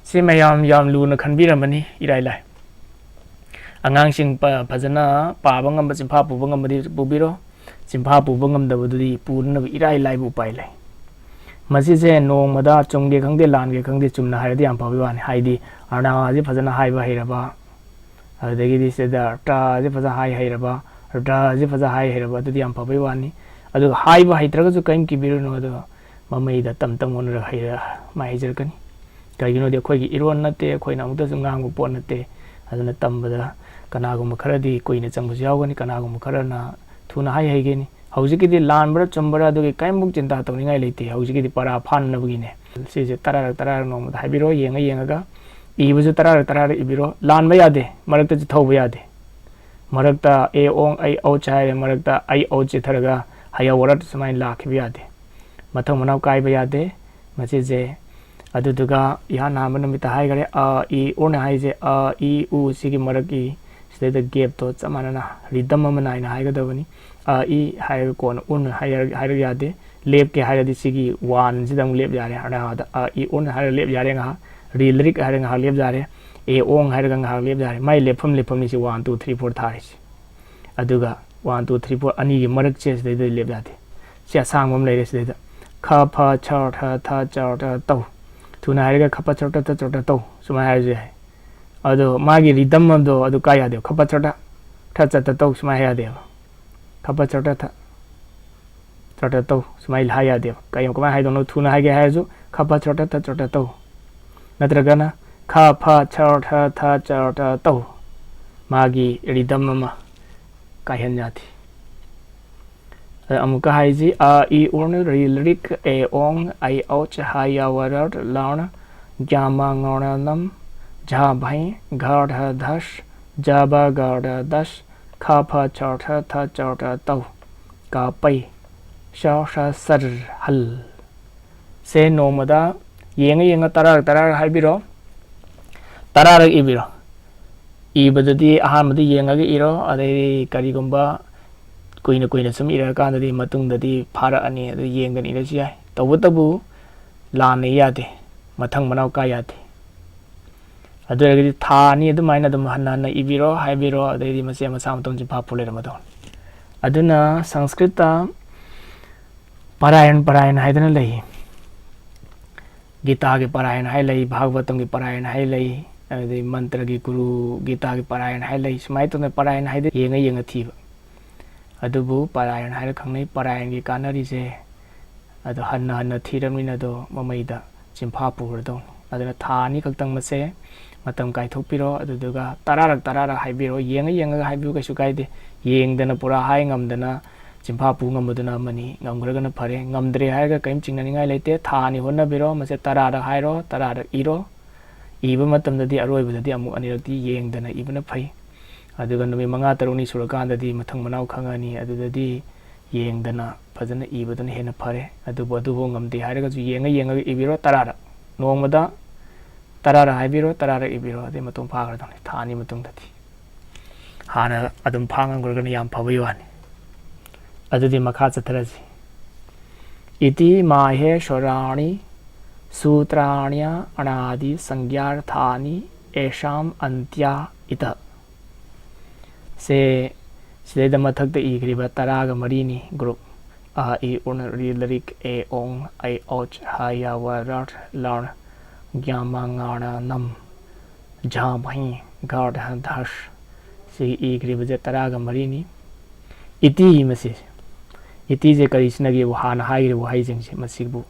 ꯁꯤ ꯃꯌꯥꯝ ꯌꯥꯝ ꯂꯨꯅ ꯈꯟꯕꯤꯔꯝꯃꯅꯤ, ꯏꯔꯥꯏ ꯂꯥꯏ꯫ ꯑꯉꯥꯡꯁꯤꯡ ꯄ-, ꯐꯖꯅ ꯄꯥꯕ ꯉꯝꯕ, ꯆꯤꯟꯐꯥ ꯄꯨꯕ ꯉꯝꯕꯗꯤ ꯄꯨꯕꯤꯔꯣ꯫ ꯆꯤꯟꯐꯥ ꯄꯨꯕ ꯉꯝꯗꯕꯗꯨꯗꯤ ꯄꯨꯅꯅꯕ ꯏꯔꯥꯏ ꯂꯥꯏꯕ ꯎꯄꯥꯏ ꯂꯩ꯫ ꯃꯁꯤꯁꯦ ꯅꯣꯡꯃꯗ ꯆꯨꯝꯒꯦ ꯈꯪꯗꯦ, ꯂꯥꯟꯒꯦ ꯈꯪꯗꯦ, ꯆꯨꯝꯅ ꯍꯥꯏꯔꯗꯤ ꯌꯥꯝ ꯐꯕꯒꯤ ꯋꯥꯅꯤ꯫ ꯍꯥꯏꯗꯤ ꯑꯔꯅꯥꯁꯦ ꯐꯖꯅ ꯍꯥꯏꯕ ꯍꯩꯔꯕ, ꯑꯗꯨꯗꯒꯤꯗꯤ ꯁꯤꯗ ꯔꯇꯥꯁꯦ ꯐꯖꯅ ꯍꯥꯏ ꯍꯩꯔꯕ, ꯔꯇꯥꯁꯦ ꯐꯖꯅ ꯍꯥꯏ ꯍꯩꯔꯕ, ꯑꯗꯨꯗꯤ ꯌꯥꯝ ꯐꯕꯒꯤ ꯋꯥꯅꯤ꯫ ꯑꯗꯨꯒ ꯍꯥꯏꯕ ꯍꯩꯇ꯭ꯔꯒꯁꯨ ꯀꯔꯤꯝ ꯀꯤꯕꯤꯔꯨꯅꯨ, ꯑꯗꯣ ꯃꯃꯩꯗ ꯇꯝ ꯇꯝ ꯑꯣꯟꯅꯔꯒ ꯍꯩꯔ-, ꯃꯥꯏ ꯍꯩꯖꯔꯛꯀꯅꯤ꯫ ꯀꯩꯒꯤꯅꯣꯗꯤ ꯑꯩꯈꯣꯏꯒꯤ ꯏꯔꯣꯟ ꯅꯠꯇꯦ, ꯑꯩꯈꯣꯏꯅ ꯑꯃꯨꯛꯇꯁꯨ ꯉꯥꯡꯕ ꯄꯣꯠ ꯅꯠꯇꯦ꯫ ꯑꯗꯨꯅ ꯇꯝꯕꯗ ꯀꯅꯥꯒꯨꯝꯕ ꯈꯔꯗꯤ ꯀꯨꯏꯅ ꯆꯪꯕꯁꯨ ꯌꯥꯎꯒꯅꯤ, ꯀꯅꯥꯒꯨꯝꯕ ꯈꯔꯅ ꯊꯨꯅ ꯍꯥꯏ ꯍꯩꯒꯅꯤ꯫ ꯍꯧꯖꯤꯛꯀꯤꯗꯤ ꯂꯥꯟꯕ꯭ꯔꯥ ꯆꯨꯝꯕ꯭ꯔꯥ ꯑꯗꯨꯒꯤ ꯀꯔꯤꯃꯨꯛ ꯆꯤꯟꯇꯥ ꯇꯧꯅꯤꯡꯉꯥꯏ ꯂꯩꯇꯦ꯫ ꯍꯧꯖꯤꯛꯀꯤꯗꯤ ꯄꯔꯥ ꯐꯥꯅꯅꯕꯒꯤꯅꯦ꯫ ꯁꯤꯁꯦ ꯇꯔꯥꯔꯛ ꯇꯔꯥꯔꯛ ꯅꯣꯡꯃꯗ ꯍꯥꯏꯕꯤꯔꯣ, ꯌꯦꯡꯉ ꯌꯦꯡꯉꯒ꯫ ꯏꯕꯁꯨ ꯇꯔꯥꯔꯛ ꯇꯔꯥꯔꯛ ꯏꯕꯤꯔꯣ꯫ ꯂꯥꯟꯕ ꯌꯥꯗꯦ, ꯃꯔꯛꯇ ꯆꯤꯠꯊꯍꯧꯕ ꯌꯥꯗꯦ꯫ ꯃꯔꯛꯇ ꯑꯦ, ꯑꯣꯡ, ꯑꯩ, ꯑꯧ ꯆ ꯍꯥꯏꯔꯦ, ꯃꯔꯛꯇ ꯑꯩ, ꯑꯧ ꯆꯤꯠꯊꯔꯒ ꯍꯌꯥ ꯋꯥꯔꯠ ꯁꯨꯃꯥꯏꯅ ꯂꯥꯛꯈꯤꯕ ꯌꯥꯗꯦ꯫ ꯃꯊꯪ ꯃꯅꯥꯎ ꯀꯥꯏꯕ ꯌꯥꯗꯦ꯫ ꯃꯁꯤꯁꯦ ꯑꯗꯨꯗꯨꯒ ꯏꯍꯥꯟ ꯍꯥꯟꯕ ꯅꯨꯃꯤꯠꯇ ꯍꯥꯏꯈꯔꯦ, ꯑ, ꯏ, ꯎꯅ ꯍꯥꯏꯁꯦ, ꯑ, ꯏ, ꯎ ꯁꯤꯒꯤ ꯃꯔꯛꯀꯤ ꯁꯤꯗꯩꯗ ꯒꯦꯞꯇꯣ ꯆꯞ ꯃꯥꯟꯅꯅ ꯔꯤꯗꯝ ꯑꯃ ꯅꯥꯏꯅ ꯍꯥꯏꯒꯗꯕꯅꯤ꯫ ꯑ, ꯏ ꯍꯥꯏꯔꯒ ꯀꯣꯟꯅ ꯎꯟ ꯍꯥꯏꯔ-, ꯍꯥꯏꯔꯒ ꯌꯥꯗꯦ꯫ ꯂꯦꯞꯀꯦ ꯍꯥꯏꯔꯗꯤ ꯁꯤꯒꯤ ꯋꯥꯟꯁꯤꯗ ꯑꯃꯨꯛ ꯂꯦꯞ ꯌꯥꯔꯦ꯫ ꯑꯅꯥꯗ ꯑ, ꯏ, ꯎꯟ ꯍꯥꯏꯔꯒ ꯂꯦꯞ ꯌꯥꯔꯦ ꯉꯥꯏꯍꯥꯛ꯫ ꯔꯤ, ꯂꯤꯔꯤꯛ ꯍꯥꯏꯔꯒ ꯉꯥꯏꯍꯥꯛ ꯂꯦꯞ ꯌꯥꯔꯦ꯫ ꯑꯦ ꯑꯣꯡ ꯍꯥꯏꯔꯒ ꯉꯥꯏꯍꯥꯛ ꯂꯦꯞ ꯌꯥꯔꯦ꯫ ꯃꯥꯏ ꯂꯦꯞꯐꯝ ꯂꯦꯞꯐꯝꯅꯤ ꯁꯤ ꯋꯥꯟ ꯇꯨ ꯊ꯭ꯔꯤ ꯐꯣꯔ ꯊꯥꯔꯤꯁꯦ꯫ ꯑꯗꯨꯒ ꯋꯥꯟ ꯇꯨ ꯊ꯭ꯔꯤ ꯐꯣꯔ ꯑꯅꯤꯒꯤ ꯃꯔꯛꯁꯦ ꯁꯤꯗꯩꯗ ꯂꯦꯞ ꯌꯥꯗꯦ꯫ ꯁꯤ ꯑꯁꯥꯡꯕ ꯑꯃ ꯂꯩꯔꯦ ꯁꯤꯗꯩꯗ꯫ ꯈ ꯐ ꯁ ꯔ ꯊ ꯊ ꯆ ꯔ ꯇ ꯇꯧ꯫ ꯊꯨꯅ ꯍꯥꯏꯔꯒ ꯈ ꯐ ꯁ ꯔ ꯇ ꯊ ꯆ ꯔ ꯇ ꯇꯧ ꯁꯨꯃꯥꯏꯅ ꯍꯥꯏꯔꯁꯨ ꯌꯥꯏ꯫ ꯑꯗꯣ ꯃꯥꯒꯤ ꯔꯤꯗꯝ ꯑꯗꯣ ꯑꯗꯨ ꯀꯥꯏ ꯌꯥꯗꯦꯕ꯫ ꯈ ꯐ ꯁ ꯔ ꯇ ꯊ ꯆ ꯔ ꯇ ꯇꯧ ꯁꯨꯃꯥꯏꯅ ꯌꯥꯗꯦꯕ꯫ ꯈ ꯐ ꯁ ꯔ ꯇ ꯊ ꯆ ꯔ ꯇ ꯇꯧ ꯁꯨꯃꯥꯏꯅ ꯍꯥꯏ ꯌꯥꯗꯦꯕ꯫ ꯀꯩ ꯀꯃꯥꯏꯅ ꯍꯥꯏꯗꯧꯅꯣ? ꯊꯨꯅ ꯍꯥꯏꯒꯦ ꯍꯥꯏꯔꯁꯨ ꯈ ꯐ ꯁ ꯔ ꯇ ꯊ ꯆ ꯔ ꯇ ꯇꯧ꯫ ꯅꯠꯇ꯭ꯔꯒꯅ ꯈ ꯐ ꯁ ꯔ ꯊ ꯊ ꯆ ꯔ ꯇ ꯇꯧ꯫ ꯃꯥꯒꯤ ꯔꯤꯗꯝ ꯑꯃ ꯀꯥꯏꯍꯟ ꯌꯥꯗꯦ꯫ ꯑꯗ ꯑꯃꯨꯛꯀ ꯍꯥꯏꯁꯤ, ꯑ, ꯏ, ꯎꯔꯅ ꯔꯤ, ꯂꯤꯔꯤꯛ, ꯑꯦ, ꯑꯣꯡ, ꯑꯩ, ꯑꯧ, ꯆ, ꯍ, ꯌ, ꯋ, ꯔ, ꯂꯥꯎꯅ, ꯖ, ꯃ, ꯉ, ꯔ, ꯅꯝ, ꯖ, ꯚꯩ, ꯘ, ꯙ, ꯙꯁ, ꯖ, ꯕ, ꯒ, ꯔ, ꯗꯁ, ꯈ, ꯐ, ꯆ, ꯔ, ꯊ, ꯊ, ꯆ, ꯔ, ꯇ, ꯇꯧ, ꯀ, ꯄꯩ, ꯁ, ꯁ, ꯁꯔ, ꯍꯜ꯫ ꯁꯦ ꯅꯣꯡꯃꯗ ꯌꯦꯡꯉ ꯌꯦꯡꯉ ꯇꯔꯥꯔꯛ ꯇꯔꯥꯔꯛ ꯍꯥꯏꯕꯤꯔꯣ꯫ ꯇꯔꯥꯔꯛ ꯏꯕꯤꯔꯣ꯫ ꯏꯕꯗꯗꯤ ꯑꯍꯥꯟꯕꯗ ꯌꯦꯡꯉꯒ ꯏꯔꯣ, ꯑꯗꯩꯗꯤ ꯀꯔꯤꯒꯨꯝꯕ ꯀꯨꯏꯅ ꯀꯨꯏꯅ ꯁꯨꯝ ꯏꯔꯛꯑꯀꯥꯟꯗꯗꯤ ꯃꯇꯨꯡꯗꯗꯤ ꯐꯥꯔꯛꯑꯅꯤ, ꯑꯗꯨ ꯌꯦꯡꯗꯅ ꯏꯔꯁꯨ ꯌꯥꯏ꯫ ꯇꯧꯕꯇꯕꯨ ꯂꯥꯟꯅ ꯏ ꯌꯥꯗꯦ, ꯃꯊꯪ ꯃꯅꯥꯎ ꯀꯥꯏ ꯌꯥꯗꯦ꯫ ꯑꯗꯨ ꯑꯣꯏꯔꯒꯗꯤ ꯊꯥ ꯑꯅꯤ ꯑꯗꯨꯃꯥꯏꯅ ꯑꯗꯨꯝ ꯍꯟꯅ ꯍꯟꯅ ꯏꯕꯤꯔꯣ, ꯍꯥꯏꯕꯤꯔꯣ, ꯑꯗꯩꯗꯤ ꯃꯆꯦ ꯃꯆꯥ ꯃꯇꯣꯟ ꯆꯤꯟꯐꯥ ꯄꯨ ꯂꯩꯔꯝꯃꯗꯧꯅꯤ꯫ ꯑꯗꯨꯅ ꯁꯪꯁꯀ꯭ꯔꯤꯠꯇ ꯄꯔꯥꯌꯟ ꯄꯔꯥꯌꯟ ꯍꯥꯏꯗꯅ ꯂꯩ꯫ ꯒꯤꯇꯥꯒꯤ ꯄꯔꯥꯌꯟ ꯍꯥꯏ ꯂꯩ, ꯚꯥꯒꯕꯇꯝꯒꯤ ꯄꯔꯥꯌꯟ ꯍꯥꯏ ꯂꯩ, ꯑꯗꯩ ꯃꯟꯇ꯭ꯔꯒꯤ ꯒꯨꯔꯨ, ꯒꯤꯇꯥꯒꯤ ꯄꯔꯥꯌꯟ ꯍꯥꯏ ꯂꯩ꯫ ꯁꯨꯃꯥꯏꯅ ꯇꯧꯗꯅ ꯄꯔꯥꯌꯟ ꯍꯥꯏꯗꯤ ꯌꯦꯡꯉ ꯌꯦꯡꯉ ꯊꯤꯕ꯫ ꯑꯗꯨꯕꯨ ꯄꯔꯥꯌꯟ ꯍꯥꯏꯔ ꯈꯪꯅꯩ꯫ ꯄꯔꯥꯌꯟꯒꯤ ꯀꯥꯟꯅꯔꯤꯁꯦ ꯑꯗꯣ ꯍꯟꯅ ꯍꯟꯅ ꯊꯤꯔꯕꯅꯤꯅ ꯑꯗꯣ ꯃꯃꯩꯗ ꯆꯤꯟꯐꯥ ꯄꯨꯔꯗꯧꯅꯤ꯫ ꯑꯗꯨꯅ ꯊꯥ ꯑꯅꯤ ꯈꯛꯇꯪ ꯃꯁꯦ ꯃꯇꯝ ꯀꯥꯏꯊꯣꯛꯄꯤꯔꯣ, ꯑꯗꯨꯗꯨꯒ ꯇꯔꯥꯔꯛ ꯇꯔꯥꯔꯛ ꯍꯥꯏꯕꯤꯔꯣ, ꯌꯦꯡꯉ ꯌꯦꯡꯉꯒ ꯍꯥꯏꯕꯤꯌꯨ, ꯀꯩꯁꯨ ꯀꯥꯏꯗꯦ꯫ ꯌꯦꯡꯗꯅ ꯄꯨꯔꯥ ꯍꯥꯏ ꯉꯝꯗꯅ ꯆꯤꯟꯐꯥ ꯄꯨ ꯉꯝꯕꯗꯨꯅ ꯑꯃꯅꯤ, ꯉꯝꯈ꯭ꯔꯒꯅ ꯐꯔꯦ, ꯉꯝꯗ꯭ꯔꯦ ꯍꯥꯏꯔꯒ ꯀꯔꯤꯝ ꯆꯤꯡꯅꯅꯤꯡꯉꯥꯏ ꯂꯩꯇꯦ꯫ ꯊꯥ ꯑꯅꯤ ꯍꯣꯠꯅꯕꯤꯔꯣ, ꯃꯁꯦ ꯇꯔꯥꯔꯛ ꯍꯥꯏꯔꯣ, ꯇꯔꯥꯔꯛ ꯏꯔꯣ꯫ ꯏꯕ ꯃꯇꯝꯗꯗꯤ ꯑꯔꯣꯏꯕꯗꯗꯤ ꯑꯃꯨꯛ ꯑꯅꯤꯔꯛꯇꯤ ꯌꯦꯡꯗꯅ ꯏꯕꯅ ꯐꯩ꯫ ꯑꯗꯨꯒ ꯅꯨꯃꯤꯠ ꯃꯉꯥ ꯇꯔꯨꯛꯅꯤ ꯁꯨꯔꯀꯥꯟꯗꯗꯤ ꯃꯊꯪ ꯃꯅꯥꯎ ꯈꯪꯉꯅꯤ, ꯑꯗꯨꯗꯗꯤ ꯌꯦꯡꯗꯅ ꯐꯖꯅ ꯏꯕꯗꯨꯅ ꯍꯦꯟꯅ ꯐꯔꯦ꯫ ꯑꯗꯨꯕꯨ ꯑꯗꯨꯕꯨ ꯉꯝꯗꯦ ꯍꯥꯏꯔꯒꯁꯨ ꯌꯦꯡꯉ ꯌꯦꯡꯉꯒ ꯏꯕꯤꯔꯣ꯫ ꯇꯔꯥꯔꯛ, ꯅꯣꯡꯃꯗ ꯇꯔꯥꯔꯛ ꯍꯥꯏꯕꯤꯔꯣ, ꯇꯔꯥꯔꯛ ꯏꯕꯤꯔꯣ, ꯑꯗꯩ ꯃꯇꯣꯡ ꯐꯥꯈ꯭ꯔꯗꯧꯅꯤ ꯊꯥ ꯑꯅꯤ ꯃꯇꯨꯡꯗꯗꯤ꯫ ꯍꯥꯟꯅ ꯑꯗꯨꯝ ꯐꯥ ꯉꯝꯈ꯭ꯔꯒꯅ ꯌꯥꯝ ꯐꯕꯒꯤ ꯋꯥꯅꯤ꯫ ꯑꯗꯨꯗꯤ ꯃꯈꯥ ꯆꯠꯊꯔꯁꯤ꯫ ꯏꯇꯤ ꯃꯥꯍꯦ ꯁꯣꯔꯥꯅꯤ ꯁꯨꯇ꯭ꯔꯥꯅ꯭ꯌ ꯑꯅꯥꯗꯤ ꯁꯪꯒ꯭ꯌꯥꯔꯊꯥꯅꯤ ꯑꯦꯁꯥꯝ ꯑꯟꯇ꯭ꯌꯥ ꯏꯇ꯫ ꯁꯦ, ꯁꯤꯗꯩꯗ ꯃꯊꯛꯇ ꯏꯈ꯭ꯔꯤꯕ ꯇꯔꯥꯒ ꯃꯔꯤꯅꯤ꯫ ꯒ꯭ꯔꯨꯞ ꯑ, ꯏ, ꯎꯅ, ꯔꯤ, ꯂꯔꯤꯛ, ꯑꯦ, ꯑꯣꯡ, ꯑꯩ, ꯑꯣꯆ, ꯍ, ꯌꯥ, ꯋ, ꯔ, ꯂꯥꯔ, ꯒ꯭ꯌꯥ, ꯃ, ꯉꯥ, ꯔ, ꯅꯝ, ꯖ, ꯚ, ꯒ, ꯙ, ꯙꯁ꯫ ꯁꯤ ꯏꯈ꯭ꯔꯤꯕꯁꯦ ꯇꯔꯥꯒ ꯃꯔꯤꯅꯤ꯫ ꯏꯇꯤ ꯃꯁꯤ, ꯏꯇꯤꯁꯦ ꯀꯔꯤ ꯁꯤꯖꯤꯟꯅꯒꯦꯕꯨ, ꯍꯥꯟꯅ ꯍꯥꯏꯈ꯭ꯔꯤꯕ ꯋꯥꯍꯩꯁꯤꯡꯁꯦ ꯃꯁꯤꯕꯨ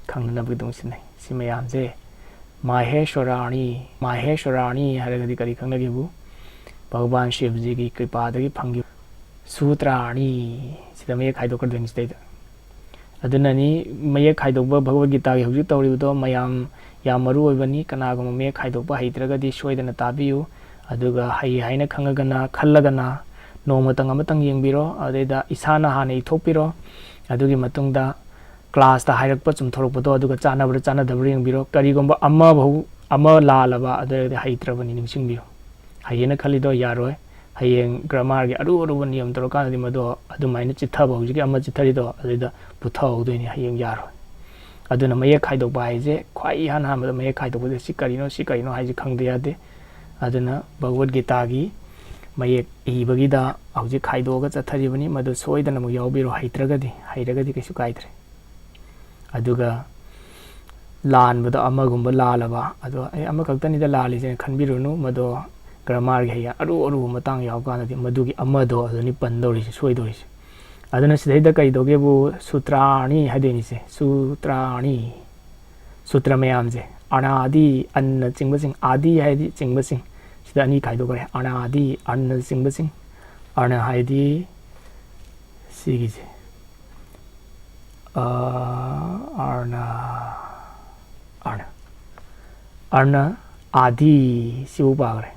ꯈꯪꯅꯅꯕꯒꯤꯗꯃꯛ ꯁꯤꯖꯤꯟꯅꯩ꯫ ꯁꯤ ꯃꯌꯥꯝꯁꯦ ꯃꯥꯍꯦꯁꯣꯔꯥꯅꯤ, ꯃꯥꯍꯦꯁꯣꯔꯥꯅꯤ ꯍꯥꯏꯔꯒꯗꯤ ꯀꯔꯤ ꯈꯪꯅꯒꯦꯕꯨ, ꯚꯒꯋꯥꯟ ꯁꯤꯕꯖꯤꯒꯤ ꯀ꯭ꯔꯤꯄꯥꯗꯒꯤ ꯐꯪꯈꯤꯕ ꯁꯨꯇ꯭ꯔꯥꯅꯤ꯫ ꯁꯤꯗ ꯃꯌꯦꯛ ꯈꯥꯏꯗꯣꯛꯀꯗꯣꯏꯅꯤ ꯁꯤꯗꯩꯗ꯫ ꯑꯗꯨꯅꯅꯤ ꯃꯌꯦꯛ ꯈꯥꯏꯗꯣꯛꯄ ꯚꯒꯋꯠ ꯒꯤꯇꯥꯒꯤ ꯍꯧꯖꯤꯛ ꯇꯧꯔꯤꯕꯗꯣ ꯃꯌꯥꯝ ꯌꯥꯝ ꯃꯔꯨ ꯑꯣꯏꯕꯅꯤ꯫ ꯀꯅꯥꯒꯨꯝꯕ ꯃꯌꯦꯛ ꯈꯥꯏꯗꯣꯛꯄ ꯍꯩꯇ꯭ꯔꯒꯗꯤ ꯁꯣꯏꯗꯅ ꯇꯥꯕꯤꯌꯨ꯫ ꯑꯗꯨꯒ ꯍꯩ ꯍꯥꯏꯅ ꯈꯪꯉꯒꯅ, ꯈꯜꯂꯒꯅ ꯅꯣꯡꯃꯇꯪ ꯑꯃꯇꯪ ꯌꯦꯡꯕꯤꯔꯣ꯫ ꯑꯗꯩꯗ ꯏꯁꯥꯅ ꯍꯥꯟꯅ ꯏꯊꯣꯛꯄꯤꯔꯣ꯫ ꯑꯗꯨꯒꯤ ꯃꯇꯨꯡꯗ ꯀ꯭ꯂꯥꯁꯇ ꯍꯥꯏꯔꯛꯄ ꯆꯨꯝꯊꯣꯔꯛꯄꯗꯣ, ꯑꯗꯨꯒ ꯆꯥꯟꯅꯕ꯭ꯔꯥ ꯆꯥꯟꯅꯗꯕ꯭ꯔꯥ ꯌꯦꯡꯕꯤꯔꯣ꯫ ꯀꯔꯤꯒꯨꯝꯕ ꯑꯃꯐꯥꯎ, ꯑꯃ ꯂꯥꯜꯂꯕ, ꯑꯗꯨ ꯑꯣꯏꯔꯒꯗꯤ ꯍꯩꯇ꯭ꯔꯕꯅꯤ ꯅꯤꯡꯁꯤꯡꯕꯤꯌꯨ꯫ ꯍꯩꯌꯦꯅ ꯈꯜꯂꯤꯗꯣ ꯌꯥꯔꯣꯏ꯫ ꯍꯌꯦꯡ ꯒ꯭ꯔꯥꯃꯥꯔꯒꯤ ꯑꯔꯨ ꯑꯔꯨꯕ ꯅꯤꯌꯝ ꯇꯧꯔꯀꯥꯟꯗꯗꯤ ꯃꯗꯣ ꯑꯗꯨꯃꯥꯏꯅ ꯆꯤꯠꯊꯕ, ꯍꯧꯖꯤꯛꯀꯤ ꯑꯃ ꯆꯤꯠꯊꯔꯤꯗꯣ ꯑꯗꯨꯗ ꯄꯨꯊꯍꯧꯗꯣꯏꯅꯤ, ꯍꯌꯦꯡ ꯌꯥꯔꯣꯏ꯫ ꯑꯗꯨꯅ ꯃꯌꯦꯛ ꯈꯥꯏꯗꯣꯛꯄ ꯍꯥꯏꯁꯦ, ꯈ꯭ꯋꯥꯏ ꯏꯍꯥꯟ ꯍꯥꯟꯕꯗ ꯃꯌꯦꯛ ꯈꯥꯏꯗꯣꯛꯄꯁꯦ ꯁꯤ ꯀꯔꯤꯅꯣ, ꯁꯤ ꯀꯔꯤꯅꯣ ꯍꯥꯏꯁꯦ ꯈꯪꯗ ꯌꯥꯗꯦ꯫ ꯑꯗꯨꯅ ꯚꯒꯋꯠ ꯒꯤꯇꯥꯒꯤ ꯃꯌꯦꯛ ꯏꯕꯒꯤꯗ ꯍꯧꯖꯤꯛ ꯈꯥꯏꯗꯣꯛꯑꯒ ꯆꯠꯊꯔꯤꯕꯅꯤ, ꯃꯗꯨ ꯁꯣꯏꯗꯅ ꯑꯃꯨꯛ ꯌꯥꯎꯕꯤꯔꯣ, ꯍꯩꯇ꯭ꯔꯒꯗꯤ꯫ ꯍꯩꯔꯒꯗꯤ ꯀꯩꯁꯨ ꯀꯥꯏꯗ꯭ꯔꯦ꯫ ꯑꯗꯨꯒ ꯂꯥꯟꯕꯗꯣ, ꯑꯃꯒꯨꯝꯕ ꯂꯥꯜꯂꯕ, ꯑꯗꯣ ꯑꯩ ꯑꯃꯈꯛꯇꯅꯤꯗ ꯂꯥꯜꯂꯤꯁꯦꯅ ꯈꯟꯕꯤꯔꯨꯅꯨ꯫ ꯃꯗꯣ ꯒ꯭ꯔꯥꯃꯥꯔꯒꯤ ꯍꯌꯦꯡ ꯑꯔꯨ ꯑꯔꯨꯕ ꯃꯇꯥꯡ ꯌꯥꯎꯔꯀꯥꯟꯗꯗꯤ ꯃꯗꯨꯒꯤ ꯑꯃꯗꯣ ꯑꯗꯨꯅꯤ ꯄꯟꯗꯧꯔꯤꯁꯦ, ꯁꯣꯏꯗꯧꯔꯤꯁꯦ꯫ ꯑꯗꯨꯅ ꯁꯤꯗꯩꯗ ꯀꯩꯗꯧꯒꯦꯕꯨ, ꯁꯨꯇ꯭ꯔꯥꯅꯤ ꯍꯥꯏꯗꯣꯏꯅꯤꯁꯦ, ꯁꯨꯇ꯭ꯔꯥꯅꯤ꯫ ꯁꯨꯇ꯭ꯔ ꯃꯌꯥꯝꯁꯦ, ꯑꯅꯥꯗꯤ, ꯑꯟꯅꯆꯤꯡꯕꯁꯤꯡ, ꯑꯥꯗꯤ ꯍꯥꯏꯗꯤ ꯆꯤꯡꯕꯁꯤꯡ, ꯁꯤꯗ ꯑꯅꯤ ꯈꯥꯏꯗꯣꯛꯈ꯭ꯔꯦ, ꯑꯅꯥꯗꯤ, ꯑꯟꯅꯆꯤꯡꯕꯁꯤꯡ꯫ ꯑꯅ ꯍꯥꯏꯗꯤ ꯁꯤꯒꯤꯁꯦ, ꯑ, ꯑꯔꯅ, ꯑꯔꯅ, ꯑꯔꯅ ꯑꯥꯗꯤ, ꯁꯤꯕꯨ ꯄꯥꯈ꯭ꯔꯦ꯫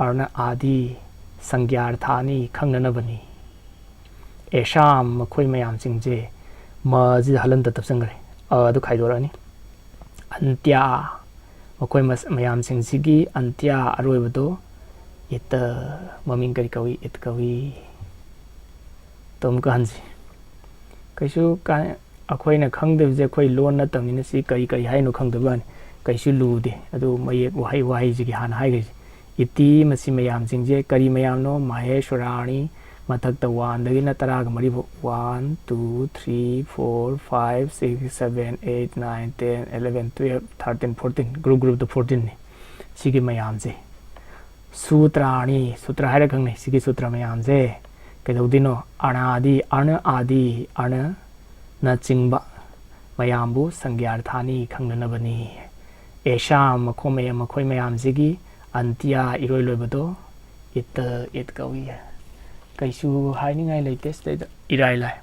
ꯑꯔꯅ ꯑꯥꯗꯤ ꯁꯪꯒ꯭ꯌꯥꯔꯊꯥꯅꯤ, ꯈꯪꯅꯅꯕꯅꯤ꯫ ꯑꯦꯁꯥꯝ, ꯃꯈꯣꯏ ꯃꯌꯥꯝꯁꯤꯡꯁꯦ, ꯃꯁꯤꯗ ꯍꯜꯂꯟꯇ ꯇꯞꯁꯤꯟꯈ꯭ꯔꯦ꯫ ꯑ ꯑꯗꯨ ꯈꯥꯏꯗꯣꯔꯛꯑꯅꯤ꯫ ꯑꯟꯇ꯭ꯌꯥ, ꯃꯈꯣꯏ ꯃꯁ-, ꯃꯌꯥꯝꯁꯤꯡꯁꯤꯒꯤ ꯑꯟꯇ꯭ꯌꯥ, ꯑꯔꯣꯏꯕꯗꯣ, ꯏꯠꯇ, ꯃꯃꯤꯡ ꯀꯔꯤ ꯀꯧꯏ? ꯏꯠ ꯀꯧꯏ꯫ ꯇꯣ ꯑꯃꯨꯛꯀ ꯍꯟꯁꯤ꯫ ꯀꯩꯁꯨ ꯀꯥ-, ꯑꯩꯈꯣꯏꯅ ꯈꯪꯗꯕꯁꯦ, ꯑꯩꯈꯣꯏ ꯂꯣꯟ ꯅꯠꯇꯕꯅꯤꯅ ꯁꯤ ꯀꯔꯤ ꯀꯔꯤ ꯍꯥꯏꯅꯣ ꯈꯪꯗꯕ ꯋꯥꯅꯤ꯫ ꯀꯩꯁꯨ ꯂꯨꯗꯦ꯫ ꯑꯗꯨ ꯃꯌꯦꯛ ꯋꯥꯍꯩ ꯋꯥꯍꯩꯁꯤꯒꯤ ꯍꯥꯟꯅ ꯍꯥꯏꯈ꯭ꯔꯤꯁꯦ꯫ ꯏꯇꯤ, ꯃꯁꯤ ꯃꯌꯥꯝꯁꯤꯡꯁꯦ ꯀꯔꯤ ꯃꯌꯥꯝꯅꯣ? ꯃꯍꯦꯁ꯭ꯋꯔꯥꯅꯤ꯫ ꯃꯊꯛꯇ ꯋꯥꯟꯗꯒꯤꯅ ꯇꯔꯥꯒ ꯃꯔꯤꯐꯥꯎ꯫ One, two, three, four, five, six, seven, eight, nine, ten, eleven, twelve, thirteen, fourteen꯫ Group groupꯇ fourteenꯅꯤ꯫ ꯁꯤꯒꯤ ꯃꯌꯥꯝꯁꯦ ꯁꯨꯇ꯭ꯔꯥꯅꯤ꯫ ꯁꯨꯇ꯭ꯔ ꯍꯥꯏꯔ ꯈꯪꯅꯩ꯫ ꯁꯤꯒꯤ ꯁꯨꯇ꯭ꯔ ꯃꯌꯥꯝꯁꯦ ꯀꯩꯗꯧꯗꯣꯏꯅꯣ? ꯑꯅꯥꯗꯤ, ꯑꯅ, ꯑꯥꯗꯤ, ꯑꯅꯅꯆꯤꯡꯕ ꯃꯌꯥꯝꯕꯨ ꯁꯪꯒ꯭ꯌꯥꯔꯊꯥꯅꯤ ꯈꯪꯅꯅꯕꯅꯤ꯫ ꯑꯦꯁꯥ, ꯃꯈꯣꯏ ꯃꯌꯥꯝ, ꯃꯈꯣꯏ ꯃꯌꯥꯝꯁꯤꯒꯤ ꯑꯟꯇꯤꯌꯥ, ꯏꯔꯣꯏ ꯂꯣꯏꯕꯗꯣ, ꯏꯠꯇ, ꯏꯠ ꯀꯧꯏ꯫ ꯀꯩꯁꯨ ꯍꯥꯏꯅꯤꯡꯉꯥꯏ ꯂꯩꯇꯦ ꯁꯤꯗꯩꯗ꯫ ꯏꯔꯥꯏ ꯂꯥꯏ꯫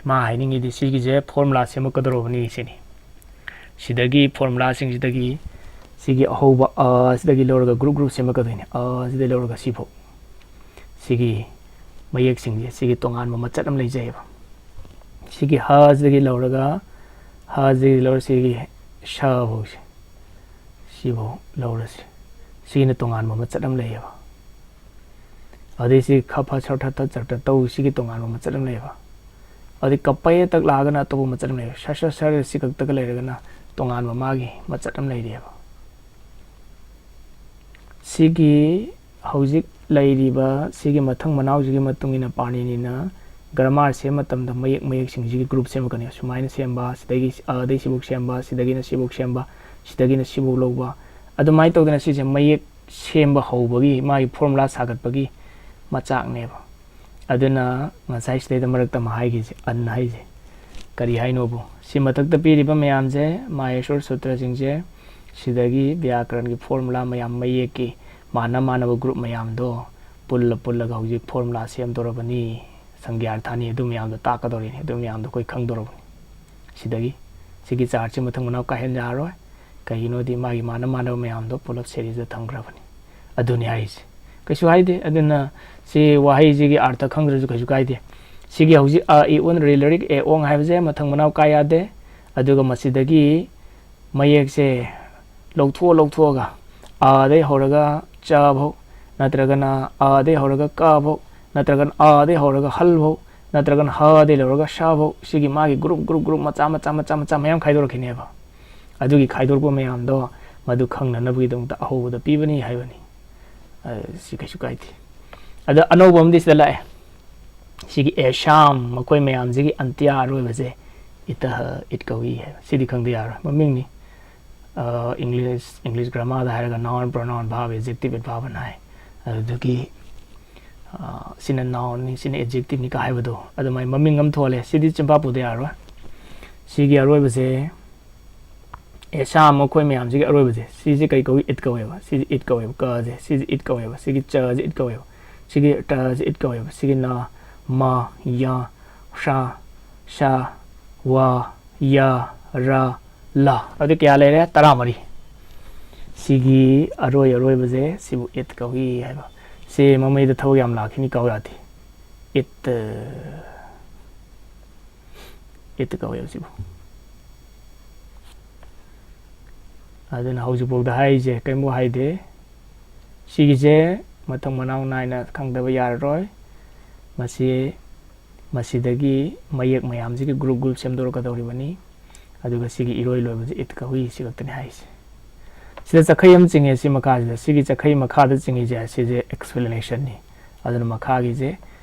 ꯃꯥ ꯍꯥꯏꯅꯤꯡꯉꯤꯗꯤ ꯁꯤꯒꯤꯁꯦ formula ꯁꯦꯝꯃꯛꯀꯗꯧꯔꯕꯅꯤ ꯁꯤꯅꯤ꯫ ꯁꯤꯗꯒꯤ formulaꯁꯤꯡꯁꯤꯗꯒꯤ ꯁꯤꯒꯤ ꯑꯍꯧꯕ ꯑ ꯁꯤꯗꯒꯤ ꯂꯧꯔꯒ group group ꯁꯦꯝꯃꯛꯀꯗꯣꯏꯅꯤ꯫ ꯑ ꯁꯤꯗꯒꯤ ꯂꯧꯔꯒ ꯁꯤꯐꯥꯎ꯫ ꯁꯤꯒꯤ ꯃꯌꯦꯛꯁꯤꯡꯁꯦ ꯁꯤꯒꯤ ꯇꯣꯉꯥꯟꯕ ꯃꯆꯠ ꯑꯃ ꯂꯩꯖꯩꯑꯕ꯫ ꯁꯤꯒꯤ ꯍ ꯁꯤꯗꯒꯤ ꯂꯧꯔꯒ, ꯍ ꯁꯤꯗꯒꯤ ꯂꯧꯔꯒ ꯁꯤꯒꯤ ꯁ ꯐꯥꯎꯁꯦ, ꯁꯤꯐꯥꯎ ꯂꯧꯔꯁꯤ꯫ ꯁꯤꯒꯤꯅ ꯇꯣꯉꯥꯟꯕ ꯃꯆꯠ ꯑꯃ ꯂꯩꯌꯦꯕ꯫ ꯑꯗꯩ ꯁꯤ ꯈ ꯐ ꯁ ꯊ ꯊ ꯆ ꯇ ꯇꯧ, ꯁꯤꯒꯤ ꯇꯣꯉꯥꯟꯕ ꯃꯆꯠ ꯑꯃ ꯂꯩꯌꯦꯕ꯫ ꯑꯗꯩ ꯀꯄꯩ ꯇꯛ ꯂꯥꯛꯑꯒꯅ ꯑꯇꯣꯞꯄ ꯃꯆꯠ ꯑꯃ ꯂꯩꯌꯦꯕ꯫ ꯁ ꯁ ꯁ ꯁꯤ ꯈꯛꯇꯒ ꯂꯩꯔꯒꯅ ꯇꯣꯉꯥꯟꯕ ꯃꯥꯒꯤ ꯃꯆꯠ ꯑꯃ ꯂꯩꯔꯤꯑꯕ꯫ ꯁꯤꯒꯤ ꯍꯧꯖꯤꯛ ꯂꯩꯔꯤꯕ ꯁꯤꯒꯤ ꯃꯊꯪ ꯃꯅꯥꯎꯁꯤꯒꯤ ꯃꯇꯨꯡ ꯏꯟꯅ ꯄꯥꯅꯤꯅꯤꯅ grammar ꯁꯦꯝꯕ ꯃꯇꯝꯗ ꯃꯌꯦꯛ ꯃꯌꯦꯛꯁꯤꯡꯁꯤꯒꯤ group ꯁꯦꯝꯃꯛꯀꯅꯤ꯫ ꯁꯨꯃꯥꯏꯅ ꯁꯦꯝꯕ, ꯁꯤꯗꯒꯤ ꯑꯗꯩ ꯁꯤꯐꯧ ꯁꯦꯝꯕ, ꯁꯤꯗꯒꯤꯅ ꯁꯤꯐꯧ ꯁꯦꯝꯕ, ꯁꯤꯗꯒꯤꯅ ꯁꯤꯐꯧ ꯂꯧꯕ, ꯑꯗꯨꯃꯥꯏꯅ ꯇꯧꯗꯅ ꯁꯤꯁꯦ ꯃꯌꯦꯛ ꯁꯦꯝꯕ ꯍꯧꯕꯒꯤ ꯃꯥꯒꯤ formula ꯁꯥꯒꯠꯄꯒꯤ ꯃꯆꯥꯛꯅꯦꯕ꯫ ꯑꯗꯨꯅ ꯉꯁꯥꯏ ꯁꯤꯗꯩꯗ ꯃꯔꯛꯇ ꯑꯃ ꯍꯥꯏꯈꯤꯁꯦ, ꯑꯟ ꯍꯥꯏꯁꯦ꯫ ꯀꯔꯤ ꯍꯥꯏꯅꯣꯕꯨ? ꯁꯤ ꯃꯊꯛꯇ ꯄꯤꯔꯤꯕ ꯃꯌꯥꯝꯁꯦ, ꯃꯥꯍꯦꯁ꯭ꯋꯔ ꯁꯨꯇ꯭ꯔꯁꯤꯡꯁꯦ, ꯁꯤꯗꯒꯤ ꯕ꯭ꯌꯥꯀꯔꯟꯒꯤ formula ꯃꯌꯥꯝ, ꯃꯌꯦꯛꯀꯤ ꯃꯥꯟꯅ ꯃꯥꯟꯅꯕ group ꯃꯌꯥꯝꯗꯣ ꯄꯨꯜꯂ ꯄꯨꯜꯂꯒ ꯍꯧꯖꯤꯛ formula ꯁꯦꯝꯗꯧꯔꯕꯅꯤ꯫ ꯁꯪꯒ꯭ꯌꯥꯔꯊꯥꯅꯤ ꯑꯗꯨ ꯃꯌꯥꯝꯗꯣ ꯇꯥꯛꯀꯗꯧꯔꯤꯅꯤ, ꯑꯗꯨ ꯃꯌꯥꯝꯗꯣ ꯑꯩꯈꯣꯏ ꯈꯪꯗꯧꯔꯕꯅꯤ꯫ ꯁꯤꯗꯒꯤ ꯁꯤꯒꯤ chartꯁꯦ ꯃꯊꯪ ꯃꯅꯥꯎ ꯀꯥꯏꯍꯟ ꯌꯥꯔꯔꯣꯏ꯫ ꯀꯩꯒꯤꯅꯣꯗꯤ ꯃꯥꯒꯤ ꯃꯥꯟꯅ ꯃꯥꯟꯅꯕ ꯃꯌꯥꯝꯗꯣ ꯄꯨꯂꯞ seriesꯇ ꯊꯝꯈ꯭ꯔꯕꯅꯤ꯫ ꯑꯗꯨꯅꯤ ꯍꯥꯏꯔꯤꯁꯦ꯫ ꯀꯩꯁꯨ ꯍꯥꯏꯗꯦ꯫ ꯑꯗꯨꯅ ꯁꯤ ꯋꯥꯍꯩꯁꯤꯒꯤ ꯑꯔꯊ ꯈꯪꯗ꯭ꯔꯁꯨ ꯀꯩꯁꯨ ꯀꯥꯏꯗꯦ꯫ ꯁꯤꯒꯤ ꯍꯧꯖꯤꯛ ꯑ, ꯏ, ꯎꯟ, ꯔꯤ, ꯂꯔꯤꯛ, ꯑꯦ, ꯑꯣꯡ ꯍꯥꯏꯕꯁꯦ ꯃꯊꯪ ꯃꯅꯥꯎ ꯀꯥꯏ ꯌꯥꯗꯦ꯫ ꯑꯗꯨꯒ ꯃꯁꯤꯗꯒꯤ ꯃꯌꯦꯛꯁꯦ ꯂꯧꯊꯣꯛꯑ ꯂꯧꯊꯣꯛꯑꯒ ꯑꯗꯩ ꯍꯧꯔꯒ ꯆ ꯐꯥꯎ, ꯅꯠꯇ꯭ꯔꯒꯅ ꯑꯗꯩ ꯍꯧꯔꯒ ꯀ ꯐꯥꯎ, ꯅꯠꯇ꯭ꯔꯒꯅ ꯑꯗꯩ ꯍꯧꯔꯒ ꯍꯜ ꯐꯥꯎ, ꯅꯠꯇ꯭ꯔꯒꯅ ꯍꯗꯩ ꯂꯧꯔꯒ ꯁ ꯐꯥꯎ, ꯁꯤꯒꯤ ꯃꯥꯒꯤ group, group, group ꯃꯆꯥ, ꯃꯆꯥ, ꯃꯆꯥ, ꯃꯆꯥ ꯃꯌꯥꯝ ꯈꯥꯏꯗꯣꯔꯛꯈꯤꯅꯦꯕ꯫ ꯑꯗꯨꯒꯤ ꯈꯥꯏꯗꯣꯔꯛꯄ ꯃꯌꯥꯝꯗꯣ ꯃꯗꯨ ꯈꯪꯅꯅꯕꯒꯤꯗꯃꯛꯇ ꯑꯍꯧꯕꯗ ꯄꯤꯕꯅꯤ ꯍꯥꯏꯕꯅꯤ꯫ ꯑ, ꯁꯤ ꯀꯩꯁꯨ ꯀꯥꯏꯗꯦ꯫ ꯑꯗ ꯑꯅꯧꯕ ꯑꯃꯗꯤ ꯁꯤꯗ ꯂꯥꯛꯑꯦ꯫ ꯁꯤꯒꯤ ꯑꯦꯁꯥꯝ ꯃꯈꯣꯏ ꯃꯌꯥꯝꯁꯤꯒꯤ ꯑꯟꯇ꯭ꯌ ꯑꯔꯣꯏꯕꯁꯦ ꯏꯇꯍ ꯏꯠ ꯀꯧꯏ ꯍꯥꯏꯕ꯫ ꯁꯤꯗꯤ ꯈꯪꯗ ꯌꯥꯔꯣꯏ, ꯃꯃꯤꯡꯅꯤ꯫ ꯑ, English, English grammar ꯗ ꯍꯥꯏꯔꯒ noun, pronoun, verb, adjective, adverb ꯅ ꯍꯥꯏ꯫ ꯑꯗꯨꯗꯒꯤ, ꯑ, ꯁꯤꯅ noun ꯅꯤ, ꯁꯤꯅ adjective ꯅꯤ ꯀ ꯍꯥꯏꯕꯗꯣ ꯑꯗꯨꯃꯥꯏꯅ ꯃꯃꯤꯡ ꯑꯃ ꯊꯣꯜꯂꯦ꯫ ꯁꯤꯗꯤ ꯆꯤꯟꯐꯥ ꯄꯨꯗ ꯌꯥꯔꯣꯏ꯫ ꯁꯤꯒꯤ ꯑꯔꯣꯏꯕꯁꯦ ꯑꯦꯁꯥꯝ ꯃꯈꯣꯏ ꯃꯌꯥꯝꯁꯤꯒꯤ ꯑꯔꯣꯏꯕꯁꯦ, ꯁꯤꯁꯦ ꯀꯩ ꯀꯧꯏ? ꯏꯠ ꯀꯧꯋꯦꯕ꯫ ꯁꯤꯁꯦ ꯏꯠ ꯀꯧꯋꯦꯕ꯫ ꯀꯁꯦ, ꯁꯤꯁꯦ ꯏꯠ ꯀꯧꯋꯦꯕ꯫ ꯁꯤꯒꯤ ꯆꯁꯦ ꯏꯠ ꯀꯧꯋꯦꯕ꯫ ꯁꯤꯒꯤ ꯇꯁꯦ ꯏꯠ ꯀꯧꯋꯦꯕ꯫ ꯁꯤꯒꯤ ꯅ, ꯃ, ꯌ, ꯁ, ꯁ, ꯋ, ꯌ, ꯔ, ꯂ꯫ ꯑꯗꯨꯗꯤ ꯀꯌꯥ ꯂꯩꯔꯦ? ꯇꯔꯥꯃꯔꯤ꯫ ꯁꯤꯒꯤ ꯑꯔꯣꯏ ꯑꯔꯣꯏꯕꯁꯦ ꯁꯤꯕꯨ ꯏꯠ ꯀꯧꯏ ꯍꯥꯏꯕ꯫ ꯁꯤ ꯃꯃꯩꯗ ꯊꯕꯛ ꯌꯥꯝ ꯂꯥꯛꯈꯤꯅꯤ, ꯀꯥꯎ ꯌꯥꯗꯦ꯫ ꯏꯠ, ꯏꯠ ꯀꯧꯋꯦꯕ ꯁꯤꯕꯨ꯫ ꯑꯗꯨꯅ ꯍꯧꯖꯤꯛꯐꯥꯎꯗ ꯍꯥꯏꯔꯤꯁꯦ ꯀꯔꯤꯝꯐꯥꯎ ꯍꯥꯏꯗꯦ꯫ ꯁꯤꯒꯤꯁꯦ ꯃꯊꯪ ꯃꯅꯥꯎ ꯅꯥꯏꯅ ꯈꯪꯗꯕ ꯌꯥꯔꯔꯣꯏ꯫ ꯃꯁꯤ, ꯃꯁꯤꯗꯒꯤ ꯃꯌꯦꯛ ꯃꯌꯥꯝꯁꯤꯒꯤ group group ꯁꯦꯝꯗꯣꯔꯛꯀꯗꯧꯔꯤꯕꯅꯤ꯫ ꯑꯗꯨꯒ ꯁꯤꯒꯤ ꯏꯔꯣꯏ ꯂꯣꯏꯕꯁꯦ ꯏꯠ ꯀꯧꯏ, ꯁꯤ ꯈꯛꯇꯅꯤ ꯍꯥꯏꯔꯤꯁꯦ꯫ ꯁꯤꯗ ꯆꯈꯩ ꯑꯃ ꯆꯤꯡꯉꯦ ꯁꯤ ꯃꯈꯥꯁꯤꯗ꯫ ꯁꯤꯒꯤ ꯆꯈꯩ ꯃꯈꯥꯗ ꯆꯤꯡꯉꯤꯁꯦ ꯁꯤꯁꯦ explanation ꯅꯤ꯫ ꯑꯗꯨꯅ ꯃꯈꯥꯒꯤꯁꯦ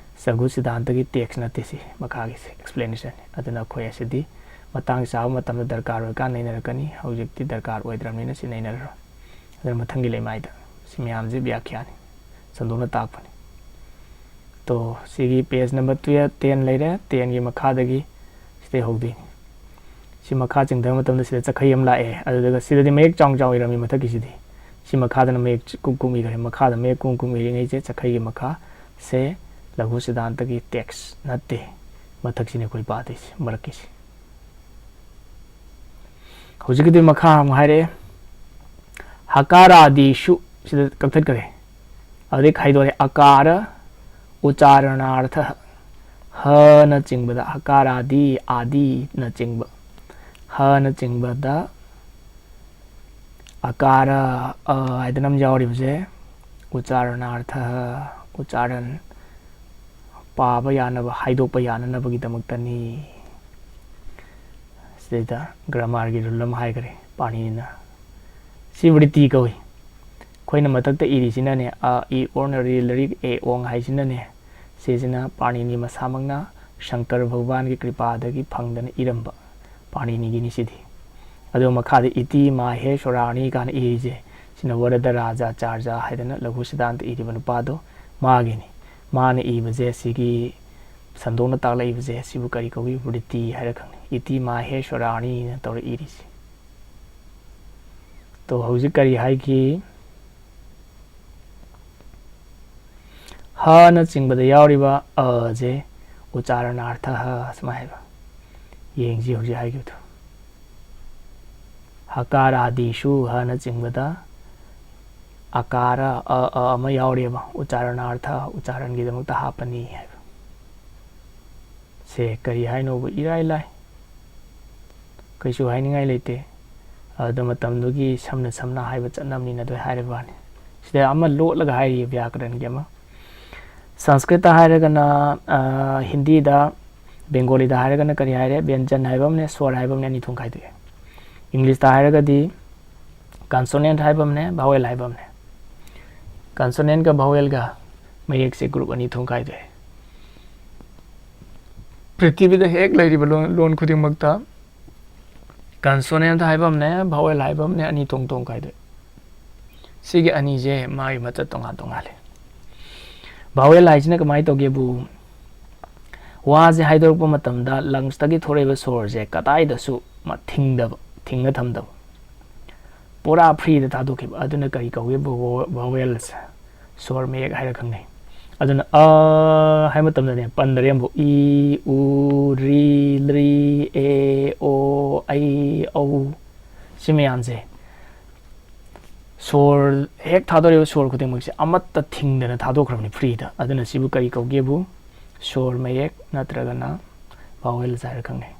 ꯂꯘꯨ ꯁꯤꯗꯥꯟꯇꯒꯤ text ꯅꯠꯇꯦ, ꯁꯤ ꯃꯈꯥꯒꯤꯁꯦ explanation ꯅꯤ꯫ ꯑꯗꯨꯅ ꯑꯩꯈꯣꯏ ꯑꯁꯤꯗꯤ ꯃꯇꯥꯡ ꯆꯥꯕ ꯃꯇꯝꯗ ꯗꯔꯀꯥꯔ ꯑꯣꯏꯔꯀꯥꯟꯗ ꯅꯩꯅꯔꯛꯀꯅꯤ꯫ ꯍꯧꯖꯤꯛꯇꯤ ꯗꯔꯀꯥꯔ ꯑꯣꯏꯗ꯭ꯔꯕꯅꯤꯅ ꯁꯤ ꯅꯩꯅꯔꯔꯣꯏ꯫ ꯑꯗꯨꯅ ꯃꯊꯪꯒꯤ ꯂꯩꯃꯥꯏꯗ꯫ ꯁꯤ ꯃꯌꯥꯝꯁꯦ ꯕ꯭ꯌꯥꯈ꯭ꯌꯥꯅꯤ, ꯁꯟꯗꯣꯛꯅ ꯇꯥꯛꯄꯅꯤ꯫ ꯇꯣ, ꯁꯤꯒꯤ page number twelve, ten ꯂꯩꯔꯦ꯫ Ten ꯒꯤ ꯃꯈꯥꯗꯒꯤ ꯁꯤꯗꯩ ꯍꯧꯗꯣꯏꯅꯤ꯫ ꯁꯤ ꯃꯈꯥ ꯆꯤꯡꯊꯕ ꯃꯇꯝꯗ ꯁꯤꯗ ꯆꯈꯩ ꯑꯃ ꯂꯥꯛꯑꯦ꯫ ꯑꯗꯨꯗꯨꯒ ꯁꯤꯗꯗꯤ ꯃꯌꯦꯛ ꯆꯥꯎꯅ ꯆꯥꯎꯅ ꯏꯔꯝꯃꯤ ꯃꯊꯛꯀꯤꯁꯤꯗꯤ꯫ ꯁꯤ ꯃꯈꯥꯗꯅ ꯃꯌꯦꯛ ꯆ-, ꯀꯨꯝ ꯀꯨꯝ ꯏꯈ꯭ꯔꯦ꯫ ꯃꯈꯥꯗ ꯃꯌꯦꯛ ꯀꯨꯝ ꯀꯨꯝ ꯏꯔꯤꯉꯩꯁꯦ ꯆꯈꯩꯒꯤ ꯃꯈꯥꯁꯦ ꯂꯘꯨ ꯁꯤꯗꯥꯟꯇꯒꯤ text ꯅꯠꯇꯦ꯫ ꯃꯊꯛꯁꯤꯅꯦ ꯑꯩꯈꯣꯏ ꯄꯥꯗꯣꯏꯁꯦ, ꯃꯔꯛꯀꯤꯁꯦ꯫ ꯍꯧꯖꯤꯛꯀꯤꯗꯤ ꯃꯈꯥ ꯑꯃꯨꯛ ꯍꯥꯏꯔꯛꯑꯦ꯫ ꯍꯀꯥꯔꯥꯗꯤꯁꯨ, ꯁꯤꯗ ꯀꯛꯊꯠꯈ꯭ꯔꯦ꯫ ꯑꯗꯨꯗꯩ ꯈꯥꯏꯗꯣꯔꯛꯑꯦ꯫ ꯑꯀꯥꯔ, ꯎꯆꯥꯔꯅꯥꯔꯊ, ꯍꯅꯆꯤꯡꯕꯗ, ꯍꯀꯥꯔꯥꯗꯤ, ꯑꯥꯗꯤꯅꯆꯤꯡꯕ, ꯍꯅꯆꯤꯡꯕꯗ ꯑꯀꯥꯔ, ꯑ ꯍꯥꯏꯗꯅ ꯑꯃ ꯌꯥꯎꯔꯤꯕꯁꯦ, ꯎꯆꯥꯔꯅꯥꯔꯊ, ꯎꯆꯥꯔꯟ ꯄꯥꯕ ꯌꯥꯅꯕ, ꯍꯥꯏꯗꯣꯛꯄ ꯌꯥꯅꯅꯕꯒꯤꯗꯃꯛꯇꯅꯤ꯫ ꯁꯤꯗꯩꯗ grammar ꯒꯤ rule ꯑꯃ ꯍꯥꯏꯈ꯭ꯔꯦ꯫ ꯄꯥꯅꯤꯅꯤꯅ꯫ ꯁꯤ ꯋ꯭ꯔꯤꯇꯤ ꯀꯧꯏ꯫ ꯑꯩꯈꯣꯏꯅ ꯃꯊꯛꯇ ꯏꯔꯤꯁꯤꯅꯅꯦ, ꯑ, ꯏ, ordinary ꯂꯥꯏꯔꯤꯛ ꯑꯦ ꯑꯣꯡ ꯍꯥꯏꯁꯤꯅꯅꯦ, ꯁꯤꯁꯤꯅ ꯄꯥꯅꯤꯅꯤ ꯃꯁꯥꯃꯛꯅ ꯁꯪꯀꯔ ꯚꯒꯋꯥꯟꯒꯤ ꯀ꯭ꯔꯤꯄꯥꯗꯒꯤ ꯐꯪꯗꯅ ꯏꯔꯝꯕ ꯄꯥꯅꯤꯅꯤꯒꯤꯅꯤ ꯁꯤꯗꯤ꯫ ꯑꯗꯨꯒ ꯃꯈꯥꯗ ꯏꯇꯤ ꯃꯥꯍꯦ ꯁꯣꯔꯥꯅꯤ ꯀꯥꯏꯅ ꯏꯔꯤꯁꯦ, ꯁꯤꯅ ꯋꯔꯗ ꯔꯥꯖꯥꯆꯥꯔꯖ ꯍꯥꯏꯗꯅ ꯂꯘꯨ ꯁꯤꯗꯥꯟꯇ ꯏꯔꯤꯕ ꯅꯨꯄꯥꯗꯣ, ꯃꯥꯒꯤꯅꯤ꯫ ꯃꯥꯅ ꯏꯕꯁꯦ, ꯁꯤꯒꯤ ꯁꯟꯗꯣꯛꯅ ꯇꯥꯛꯂꯛꯏꯕꯁꯦ, ꯁꯤꯕꯨ ꯀꯔꯤ ꯀꯧꯏ? ꯋ꯭ꯔꯤꯇꯤ ꯍꯥꯏꯔ ꯈꯪꯅꯩ꯫ ꯏꯇꯤ ꯃꯥꯍꯦ ꯁꯣꯔꯥꯅꯤꯅ ꯇꯧꯔ ꯏꯔꯤꯁꯦ꯫ ꯇꯣ, ꯍꯧꯖꯤꯛ ꯀꯔꯤ ꯍꯥꯏꯈꯤ? ꯍꯅꯆꯤꯡꯕꯗ ꯌꯥꯎꯔꯤꯕ ꯑ ꯁꯦ ꯎꯆꯥꯔꯅꯥꯔꯊ ꯍ ꯁꯨꯃꯥꯏ ꯍꯥꯏꯕ꯫ ꯌꯦꯡꯁꯤ ꯍꯧꯖꯤꯛ ꯍꯥꯏꯈꯤꯕꯗꯣ꯫ ꯍꯀꯥꯔꯥꯗꯤꯁꯨ ꯍꯅꯆꯤꯡꯕꯗ ꯑꯀꯥꯔ ꯑ, ꯑ ꯑꯃ ꯌꯥꯎꯔꯤꯑꯕ, ꯎꯆꯥꯔꯅꯥꯔꯊ, ꯎꯆꯥꯔꯟꯒꯤꯗꯃꯛꯇ ꯍꯥꯞꯄꯅꯤ ꯍꯥꯏꯕ꯫ ꯁꯦ ꯀꯔꯤ ꯍꯥꯏꯅꯣꯕ? ꯏꯔꯥꯏ ꯂꯥꯏ, ꯀꯩꯁꯨ ꯍꯥꯏꯅꯤꯡꯉꯥꯏ ꯂꯩꯇꯦ꯫ ꯑꯗꯨ ꯃꯇꯝꯗꯨꯒꯤ ꯁꯝꯅ ꯁꯝꯅ ꯍꯥꯏꯕ ꯆꯠꯅꯕꯅꯤꯅ ꯑꯗꯨ ꯍꯥꯏꯔꯤꯕ ꯋꯥꯅꯤ꯫ ꯁꯤꯗ ꯑꯃ ꯂꯣꯠꯂꯒ ꯍꯥꯏꯔꯤꯌꯦ ꯕ꯭ꯌꯥꯀꯔꯟꯒꯤ ꯑꯃ꯫ ꯁꯪꯁꯀ꯭ꯔꯤꯠꯇ ꯍꯥꯏꯔꯒꯅ, ꯑ, ꯍꯤꯟꯗꯤꯗ, ꯕꯦꯡꯒꯣꯂꯤꯗ ꯍꯥꯏꯔꯒꯅ ꯀꯔꯤ ꯍꯥꯏꯔꯦ? ꯕ꯭ꯌꯟꯖꯟ ꯍꯥꯏꯕ ꯑꯃꯅꯦ, ꯁ꯭ꯋꯔ ꯍꯥꯏꯕ ꯑꯃꯅꯦ, ꯑꯅꯤ ꯊꯣꯛꯅ ꯈꯥꯏꯗꯣꯛꯑꯦ꯫ ꯏꯪꯂꯤꯁꯇ ꯍꯥꯏꯔꯒꯗꯤ consonant ꯍꯥꯏꯕ ꯑꯃꯅꯦ, vowel ꯍꯥꯏꯕ ꯑꯃꯅꯦ꯫ Consonantꯀ vowelꯒ ꯃꯌꯦꯛꯁꯦ group ꯑꯅꯤ ꯊꯣꯛꯅ ꯈꯥꯏꯗꯣꯛꯑꯦ꯫ ꯄ꯭ꯔꯤꯊꯤꯕꯤꯗ ꯍꯦꯛ ꯂꯩꯔꯤꯕ ꯂꯣꯟ, ꯂꯣꯟ ꯈꯨꯗꯤꯡꯃꯛꯇ consonant ꯍꯥꯏꯕ ꯑꯃꯅꯦ, vowel ꯍꯥꯏꯕ ꯑꯃꯅꯦ, ꯑꯅꯤ ꯊꯣꯛ ꯊꯣꯛ ꯈꯥꯏꯗꯣꯛꯑꯦ꯫ ꯁꯤꯒꯤ ꯑꯅꯤꯁꯦ ꯃꯥꯒꯤ ꯃꯆꯠ ꯇꯣꯉꯥꯟ ꯇꯣꯉꯥꯜꯂꯦ꯫ Vowel ꯍꯥꯏꯁꯤꯅ ꯀꯃꯥꯏꯅ ꯇꯧꯒꯦꯕꯨ, ꯋꯥꯁꯦ ꯍꯥꯏꯗꯣꯔꯛꯄ ꯃꯇꯝꯗ lungsꯇꯒꯤ ꯊꯣꯛꯂꯛꯏꯕ ꯁꯣꯔꯁꯦ ꯀꯗꯥꯏꯗꯁꯨ ꯃ-, ꯊꯤꯡꯗꯕ, ꯊꯤꯡꯉ ꯊꯝꯗꯕ, ꯄꯨꯔꯥ freeꯗ ꯊꯥꯗꯣꯛꯈꯤꯕ, ꯑꯗꯨꯅ ꯀꯔꯤ ꯀꯧꯒꯦꯕꯨ? Vowels꯫ ꯁꯣꯔ ꯃꯌꯦꯛ ꯍꯥꯏꯔ ꯈꯪꯅꯩ꯫ ꯑꯗꯨꯅ ꯑ ꯍꯥꯏꯕ ꯃꯇꯝꯗꯅꯦ, ꯄꯟꯗꯔꯦ ꯑꯃꯕꯨ꯫ ꯏ, ꯎ, ꯔꯤ, ꯂ꯭ꯔꯤ, ꯑꯦ, ꯑꯣ, ꯑꯩ, ꯑꯧ꯫ ꯁꯤ ꯃꯌꯥꯝꯁꯦ, ꯁꯣꯔ ꯍꯦꯛ ꯊꯥꯗꯣꯔꯛꯏꯕ ꯁꯣꯔ ꯈꯨꯗꯤꯡꯃꯛꯁꯦ ꯑꯃꯠꯇ ꯊꯤꯡꯗꯅ ꯊꯥꯗꯣꯛꯈ꯭ꯔꯕꯅꯤ freeꯗ꯫ ꯑꯗꯨꯅ ꯁꯤꯕꯨ ꯀꯔꯤ ꯀꯧꯒꯦꯕꯨ? ꯁꯣꯔ ꯃꯌꯦꯛ ꯅꯠꯇ꯭ꯔꯒꯅ vowels ꯍꯥꯏꯔ ꯈꯪꯅꯩ꯫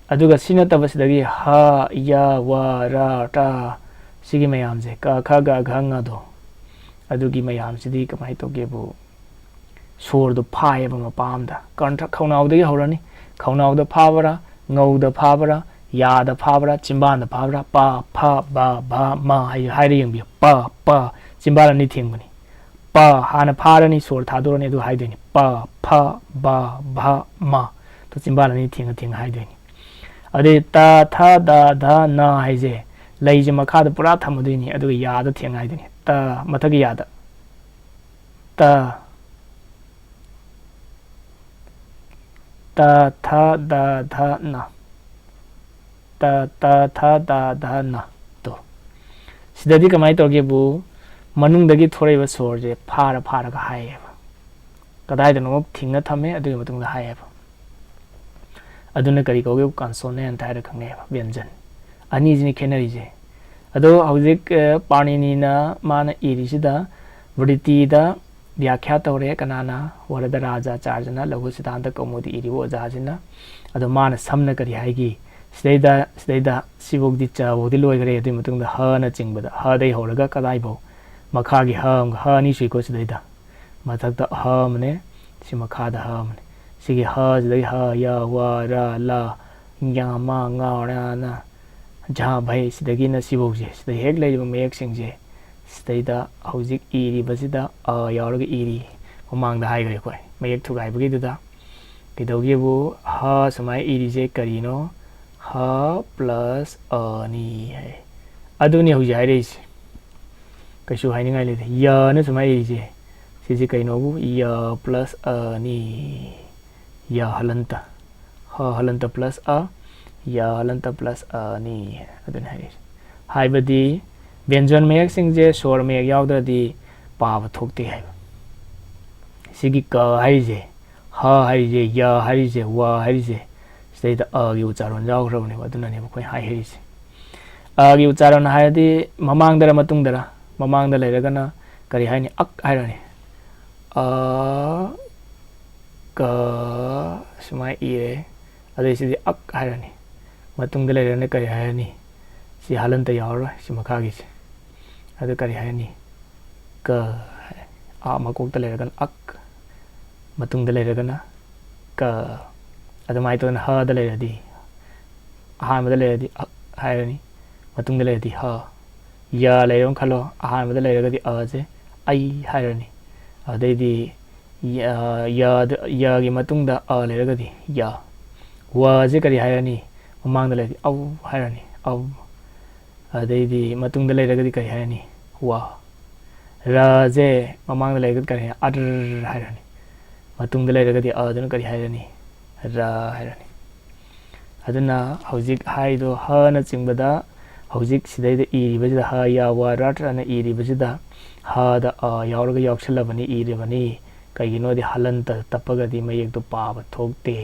ꯑꯗꯨꯒ ꯁꯤ ꯅꯠꯇꯕꯁꯤꯗꯒꯤ ꯍ, ꯌ, ꯋ, ꯔ, ꯇ, ꯁꯤꯒꯤ ꯃꯌꯥꯝꯁꯦ, ꯀ, ꯈ, ꯒ, ꯘ, ꯉ, ꯗꯣ, ꯑꯗꯨꯒꯤ ꯃꯌꯥꯝꯁꯤꯗꯤ ꯀꯃꯥꯏꯅ ꯇꯧꯒꯦꯕꯨ? ꯁꯣꯔꯗꯣ ꯐꯥꯏꯌꯦꯕ ꯃꯄꯥ ꯑꯝꯗ꯫ ꯀꯟꯊ-, ꯈꯧꯅꯥꯎꯗꯒꯤ ꯍꯧꯔꯅꯤ꯫ ꯈꯧꯅꯥꯎꯗ ꯐꯥꯕ꯭ꯔꯥ, ꯉꯧꯗ ꯐꯥꯕ꯭ꯔꯥ, ꯌꯥꯗ ꯐꯥꯕ꯭ꯔꯥ, ꯆꯤꯝꯕꯥꯟꯗ ꯐꯥꯕ꯭ꯔꯥ? ꯄ, ꯐ, ꯕ, ꯚ, ꯃ ꯍꯥꯏ, ꯍꯥꯏꯔ ꯌꯦꯡꯕꯤꯌꯨ꯫ ꯄ, ꯄ, ꯆꯤꯝꯕꯥꯜ ꯑꯅꯤ ꯊꯦꯡꯕꯅꯤ꯫ ꯄ ꯍꯥꯟꯅ ꯐꯥꯔꯅꯤ, ꯁꯣꯔ ꯊꯥꯗꯣꯔꯅꯤ, ꯑꯗꯨ ꯍꯥꯏꯗꯣꯏꯅꯤ꯫ ꯄ, ꯐ, ꯕ, ꯚ, ꯃ꯫ ꯑꯗꯨ ꯆꯤꯝꯕꯥꯜ ꯑꯅꯤ ꯊꯦꯡꯉ ꯊꯦꯡꯉ ꯍꯥꯏꯗꯣꯏꯅꯤ꯫ ꯑꯗꯩ ꯇ, ꯊ, ꯗ, ꯙ, ꯅ ꯍꯥꯏꯁꯦ ꯂꯩꯁꯦ ꯃꯈꯥꯗ ꯄꯨꯔꯥ ꯊꯝꯃꯗꯣꯏꯅꯤ, ꯑꯗꯨꯒ ꯌꯥꯗ ꯊꯦꯡꯉ ꯍꯥꯏꯗꯣꯏꯅꯤ꯫ ꯇ, ꯃꯊꯛꯀꯤ ꯌꯥꯗ꯫ ꯇ, ꯇ, ꯊ, ꯗ, ꯙ, ꯅ꯫ ꯇ, ꯇ, ꯊ, ꯗ, ꯙ, ꯅ꯫ ꯇꯣ꯫ ꯁꯤꯗꯗꯤ ꯀꯃꯥꯏꯅ ꯇꯧꯒꯦꯕꯨ, ꯃꯅꯨꯡꯗꯒꯤ ꯊꯣꯔꯛꯏꯕ ꯁꯣꯔꯁꯦ ꯐꯥꯔ ꯐꯥꯔꯒ ꯍꯥꯏꯌꯦꯕ꯫ ꯀꯗꯥꯏꯗꯅꯣ ꯊꯤꯡꯅ ꯊꯝꯃꯦ, ꯑꯗꯨꯒꯤ ꯃꯇꯨꯡꯗ ꯍꯥꯏꯌꯦꯕ꯫ ꯑꯗꯨꯅ ꯀꯔꯤ ꯀꯧꯒꯦꯕꯨ? Consonant ꯍꯥꯏꯔ ꯈꯪꯅꯩꯌꯦꯕ, ꯕ꯭ꯌꯟꯖꯟ꯫ ꯑꯅꯤꯁꯤꯅ ꯈꯦꯠꯅꯔꯤꯁꯦ꯫ ꯑꯗꯣ ꯍꯧꯖꯤꯛ, ꯑ, ꯄꯥꯔꯅꯤꯅꯤꯅ ꯃꯥꯅ ꯏꯔꯤꯁꯤꯗ ꯕ꯭ꯔꯤꯇꯤꯗ ꯕ꯭ꯌꯥꯈ꯭ꯌꯥ ꯇꯧꯔꯦ꯫ ꯀꯅꯥꯅ? ꯋꯔꯗꯔꯥꯖꯥꯆꯥꯔꯖꯅ ꯂꯘꯨ ꯁꯤꯗꯥꯟꯇ ꯀꯧꯃꯨꯗꯤ ꯏꯔꯤꯕ ꯑꯣꯖꯥꯁꯤꯅ꯫ ꯑꯗꯣ ꯃꯥꯅ ꯁꯝꯅ ꯀꯔꯤ ꯍꯥꯏꯒꯤ? ꯁꯤꯗꯩꯗ, ꯁꯤꯗꯩꯗ ꯁꯤꯐꯧꯗꯤ, ꯆꯐꯧꯗꯤ ꯂꯣꯏꯈ꯭ꯔꯦ꯫ ꯑꯗꯨꯒꯤ ꯃꯇꯨꯡꯗ ꯍꯅ ꯆꯤꯡꯕꯗ, ꯍꯗꯩ ꯍꯧꯔꯒ ꯀꯗꯥꯏꯐꯥꯎ? ꯃꯈꯥꯒꯤ ꯍ ꯑꯃꯒ, ꯍ ꯑꯅꯤ ꯁꯨꯏꯀꯣ ꯁꯤꯗꯩꯗ꯫ ꯃꯊꯛꯇ ꯍ ꯑꯃꯅꯦ, ꯁꯤ ꯃꯈꯥꯗ ꯍ ꯑꯃꯅꯦ꯫ ꯁꯤꯒꯤ ꯍ ꯁꯤꯗꯒꯤ ꯍ, ꯌ, ꯋ, ꯔ, ꯂ, ꯉ, ꯃ, ꯉ, ꯔ, ꯅ, ꯖ, ꯚꯩ, ꯁꯤꯗꯒꯤꯅ ꯁꯤꯐꯧꯁꯦ, ꯁꯤꯗ ꯍꯦꯛ ꯂꯩꯔꯤꯕ ꯃꯌꯦꯛꯁꯤꯡꯁꯦ, ꯁꯤꯗꯩꯗ ꯍꯧꯖꯤꯛ ꯏꯔꯤꯕꯁꯤꯗ ꯑ ꯌꯥꯎꯔꯒ ꯏꯔꯤ꯫ ꯃꯃꯥꯡꯗ ꯍꯥꯏꯈ꯭ꯔꯦ ꯑꯩꯈꯣꯏ ꯃꯌꯦꯛ ꯊꯨꯒꯥꯏꯕꯒꯤꯗꯨꯗ꯫ ꯀꯩꯗꯧꯒꯦꯕꯨ, ꯍ ꯁꯨꯃꯥꯏꯅ ꯏꯔꯤꯁꯦ ꯀꯔꯤꯅꯣ? ꯍ plus ꯑꯅꯤ ꯍꯥꯏ꯫ ꯑꯗꯨꯅꯤ ꯍꯧꯖꯤꯛ ꯍꯥꯏꯔꯛꯏꯁꯦ꯫ ꯀꯩꯁꯨ ꯍꯥꯏꯅꯤꯡꯉꯥꯏ ꯂꯩꯇꯦ꯫ ꯌꯅ ꯁꯨꯃꯥꯏꯅ ꯏꯔꯤꯁꯦ, ꯁꯤꯁꯦ ꯀꯩꯅꯣꯕꯨ? ꯌ plus ꯑꯅꯤ꯫ ꯌ ꯍꯂꯟꯇ꯫ ꯍ ꯍꯂꯟꯇ plus ꯑ, ꯌ ꯍꯂꯟꯇ plus ꯑꯅꯤ꯫ ꯑꯗꯨꯅꯤ ꯍꯥꯏꯔꯤꯁꯦ꯫ ꯍꯥꯏꯕꯗꯤ, ꯕ꯭ꯌꯟꯖꯟ ꯃꯌꯦꯛꯁꯤꯡꯁꯦ ꯁꯣꯔ ꯃꯌꯦꯛ ꯌꯥꯎꯗ꯭ꯔꯗꯤ ꯄꯥꯕ ꯊꯣꯛꯇꯦ ꯍꯥꯏꯕ꯫ ꯁꯤꯒꯤ ꯀ ꯍꯥꯏꯔꯤꯁꯦ, ꯍ ꯍꯥꯏꯔꯤꯁꯦ, ꯌ ꯍꯥꯏꯔꯤꯁꯦ, ꯋ ꯍꯥꯏꯔꯤꯁꯦ, ꯁꯤꯗꯩꯗ ꯑꯒꯤ ꯎꯆꯥꯔꯣꯟ ꯌꯥꯎꯈ꯭ꯔꯕꯅꯦꯕ, ꯑꯗꯨꯅꯅꯦꯕ ꯑꯩꯈꯣꯏ ꯍꯥꯏꯍꯩꯔꯤꯁꯦ꯫ ꯑꯒꯤ ꯎꯆꯥꯔꯣꯟ ꯍꯥꯏꯔꯗꯤ ꯃꯃꯥꯡꯗꯔ ꯃꯇꯨꯡꯗꯔ? ꯃꯃꯥꯡꯗ ꯂꯩꯔꯒꯅ ꯀꯔꯤ ꯍꯥꯏꯅꯤ? ꯑꯛ ꯍꯥꯏꯔꯅꯤ꯫ ꯑ, ꯀ, ꯁꯨꯃꯥꯏꯅ ꯏꯔꯦ꯫ ꯑꯗꯩ ꯁꯤꯗꯤ ꯑꯛ ꯍꯥꯏꯔꯅꯤ꯫ ꯃꯇꯨꯡꯗ ꯂꯩꯔꯒꯅ ꯀꯔꯤ ꯍꯥꯏꯔꯅꯤ? ꯁꯤ ꯍꯂꯟꯇ ꯌꯥꯎꯔꯔꯣꯏ, ꯁꯤ ꯃꯈꯥꯒꯤꯁꯦ꯫ ꯑꯗꯨ ꯀꯔꯤ ꯍꯥꯏꯔꯅꯤ? ꯀ ꯍꯥꯏ꯫ ꯑ ꯃꯀꯣꯛꯇ ꯂꯩꯔꯒꯅ ꯑꯛ, ꯃꯇꯨꯡꯗ ꯂꯩꯔꯒꯅ ꯀ꯫ ꯑꯗꯨꯃꯥꯏꯅ ꯇꯧꯗꯅ ꯍꯗ ꯂꯩꯔꯗꯤ ꯑꯍꯥꯟꯕꯗ ꯂꯩꯔꯗꯤ ꯑ ꯍꯥꯏꯔꯅꯤ, ꯃꯇꯨꯡꯗ ꯂꯩꯔꯗꯤ ꯍ꯫ ꯌ ꯂꯩꯔꯦꯅ ꯈꯜꯂꯣ, ꯑꯍꯥꯟꯕꯗ ꯂꯩꯔꯒꯗꯤ ꯑ ꯁꯦ ꯑꯩ ꯍꯥꯏꯔꯅꯤ꯫ ꯑꯗꯩꯗꯤ ꯌ, ꯌ, ꯌꯒꯤ ꯃꯇꯨꯡꯗ ꯑ ꯂꯩꯔꯒꯗꯤ ꯌ꯫ ꯋ ꯁꯦ ꯀꯔꯤ ꯍꯥꯏꯔꯅꯤ? ꯃꯃꯥꯡꯗ ꯂꯩꯔꯗꯤ ꯑꯧ ꯍꯥꯏꯔꯅꯤ, ꯑꯧ꯫ ꯑꯗꯩꯗꯤ ꯃꯇꯨꯡꯗ ꯂꯩꯔꯒꯗꯤ ꯀꯔꯤ ꯍꯥꯏꯔꯅꯤ? ꯋ꯫ ꯔ ꯁꯦ ꯃꯃꯥꯡꯗ ꯂꯩꯔꯒꯗꯤ ꯀꯔꯤ ꯍꯥꯏ? ꯑꯔ ꯍꯥꯏꯔꯅꯤ꯫ ꯃꯇꯨꯡꯗ ꯂꯩꯔꯒꯗꯤ ꯑ ꯗꯨꯅ ꯀꯔꯤ ꯍꯥꯏꯔꯅꯤ? ꯔ ꯍꯥꯏꯔꯅꯤ꯫ ꯑꯗꯨꯅ ꯍꯧꯖꯤꯛ ꯍꯥꯏꯗꯣ ꯍꯅꯆꯤꯡꯕꯗ, ꯍꯧꯖꯤꯛ ꯁꯤꯗꯩꯗ ꯏꯔꯤꯕꯁꯤꯗ ꯍ, ꯌ, ꯋ, ꯔ, ꯇ꯭ꯔ ꯑꯅ ꯏꯔꯤꯕꯁꯤꯗ ꯍꯗ ꯑ ꯌꯥꯎꯔꯒ ꯌꯥꯎꯁꯜꯂꯕꯅꯤ, ꯏꯔꯤꯕꯅꯤ꯫ ꯀꯩꯒꯤꯅꯣꯗꯤ ꯍꯂꯟꯇ ꯇꯞꯄꯒꯗꯤ ꯃꯌꯦꯛꯇꯣ ꯄꯥꯕ ꯊꯣꯛꯇꯦ꯫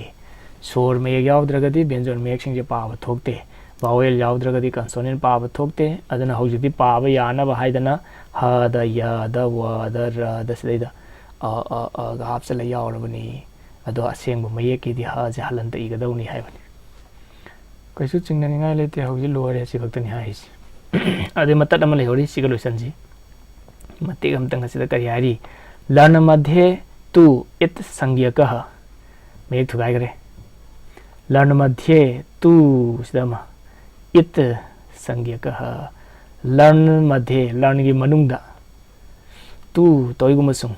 ꯁꯣꯔ ꯃꯌꯦꯛ ꯌꯥꯎꯗ꯭ꯔꯒꯗꯤ ꯕ꯭ꯌꯟꯖꯟ ꯃꯌꯦꯛꯁꯤꯡꯁꯦ ꯄꯥꯕ ꯊꯣꯛꯇꯦ꯫ ꯚꯥꯋꯦꯜ ꯌꯥꯎꯗ꯭ꯔꯒꯗꯤ ꯀꯟꯁꯣꯅꯦꯟ ꯄꯥꯕ ꯊꯣꯛꯇꯦ꯫ ꯑꯗꯨꯅ ꯍꯧꯖꯤꯛꯇꯤ ꯄꯥꯕ ꯌꯥꯅꯕ ꯍꯥꯏꯗꯅ ꯍꯗ, ꯌꯗ, ꯋꯗ, ꯔꯗ ꯁꯤꯗꯩꯗ ꯑ, ꯑ, ꯑꯒ ꯍꯥꯞꯆꯜꯂ ꯌꯥꯎꯔꯕꯅꯤ꯫ ꯑꯗꯣ ꯑꯁꯦꯡꯕ ꯃꯌꯦꯛꯀꯤꯗꯤ ꯍꯁꯦ ꯍꯂꯟꯇ ꯏꯒꯗꯧꯅꯤ ꯍꯥꯏꯕꯅꯤ꯫ ꯀꯩꯁꯨ ꯆꯤꯡꯅꯅꯤꯡꯉꯥꯏ ꯂꯩꯇꯦ, ꯍꯧꯖꯤꯛ ꯂꯣꯏꯔꯦ, ꯑꯁꯤ ꯈꯛꯇꯅꯤ ꯍꯥꯏꯔꯤꯁꯦ꯫ ꯑꯗꯩ ꯃꯇꯠ ꯑꯃ ꯂꯩꯍꯧꯔꯤ, ꯁꯤꯒ ꯂꯣꯏꯁꯟꯁꯤ꯫ ꯃꯇꯦꯛ ꯑꯃꯇꯪ ꯑꯁꯤꯗ ꯀꯔꯤ ꯍꯥꯏꯔꯤ? ꯂꯔꯅ ꯃꯙꯦ ꯇꯨ ꯏꯠ ꯁꯪꯒ꯭ꯌꯀ꯫ ꯃꯌꯦꯛ ꯊꯨꯒꯥꯏꯈ꯭ꯔꯦ꯫ ꯂꯔꯅ ꯃꯙꯦ ꯇꯨ ꯁꯤꯗ ꯑꯃ, ꯏꯠ ꯁꯪꯒ꯭ꯌꯀ꯫ ꯂꯔꯅ ꯃꯙꯦ, ꯂꯔꯅꯒꯤ ꯃꯅꯨꯡꯗ꯫ ꯇꯨ ꯇꯧꯏꯒꯨꯝꯕꯁꯨꯡ꯫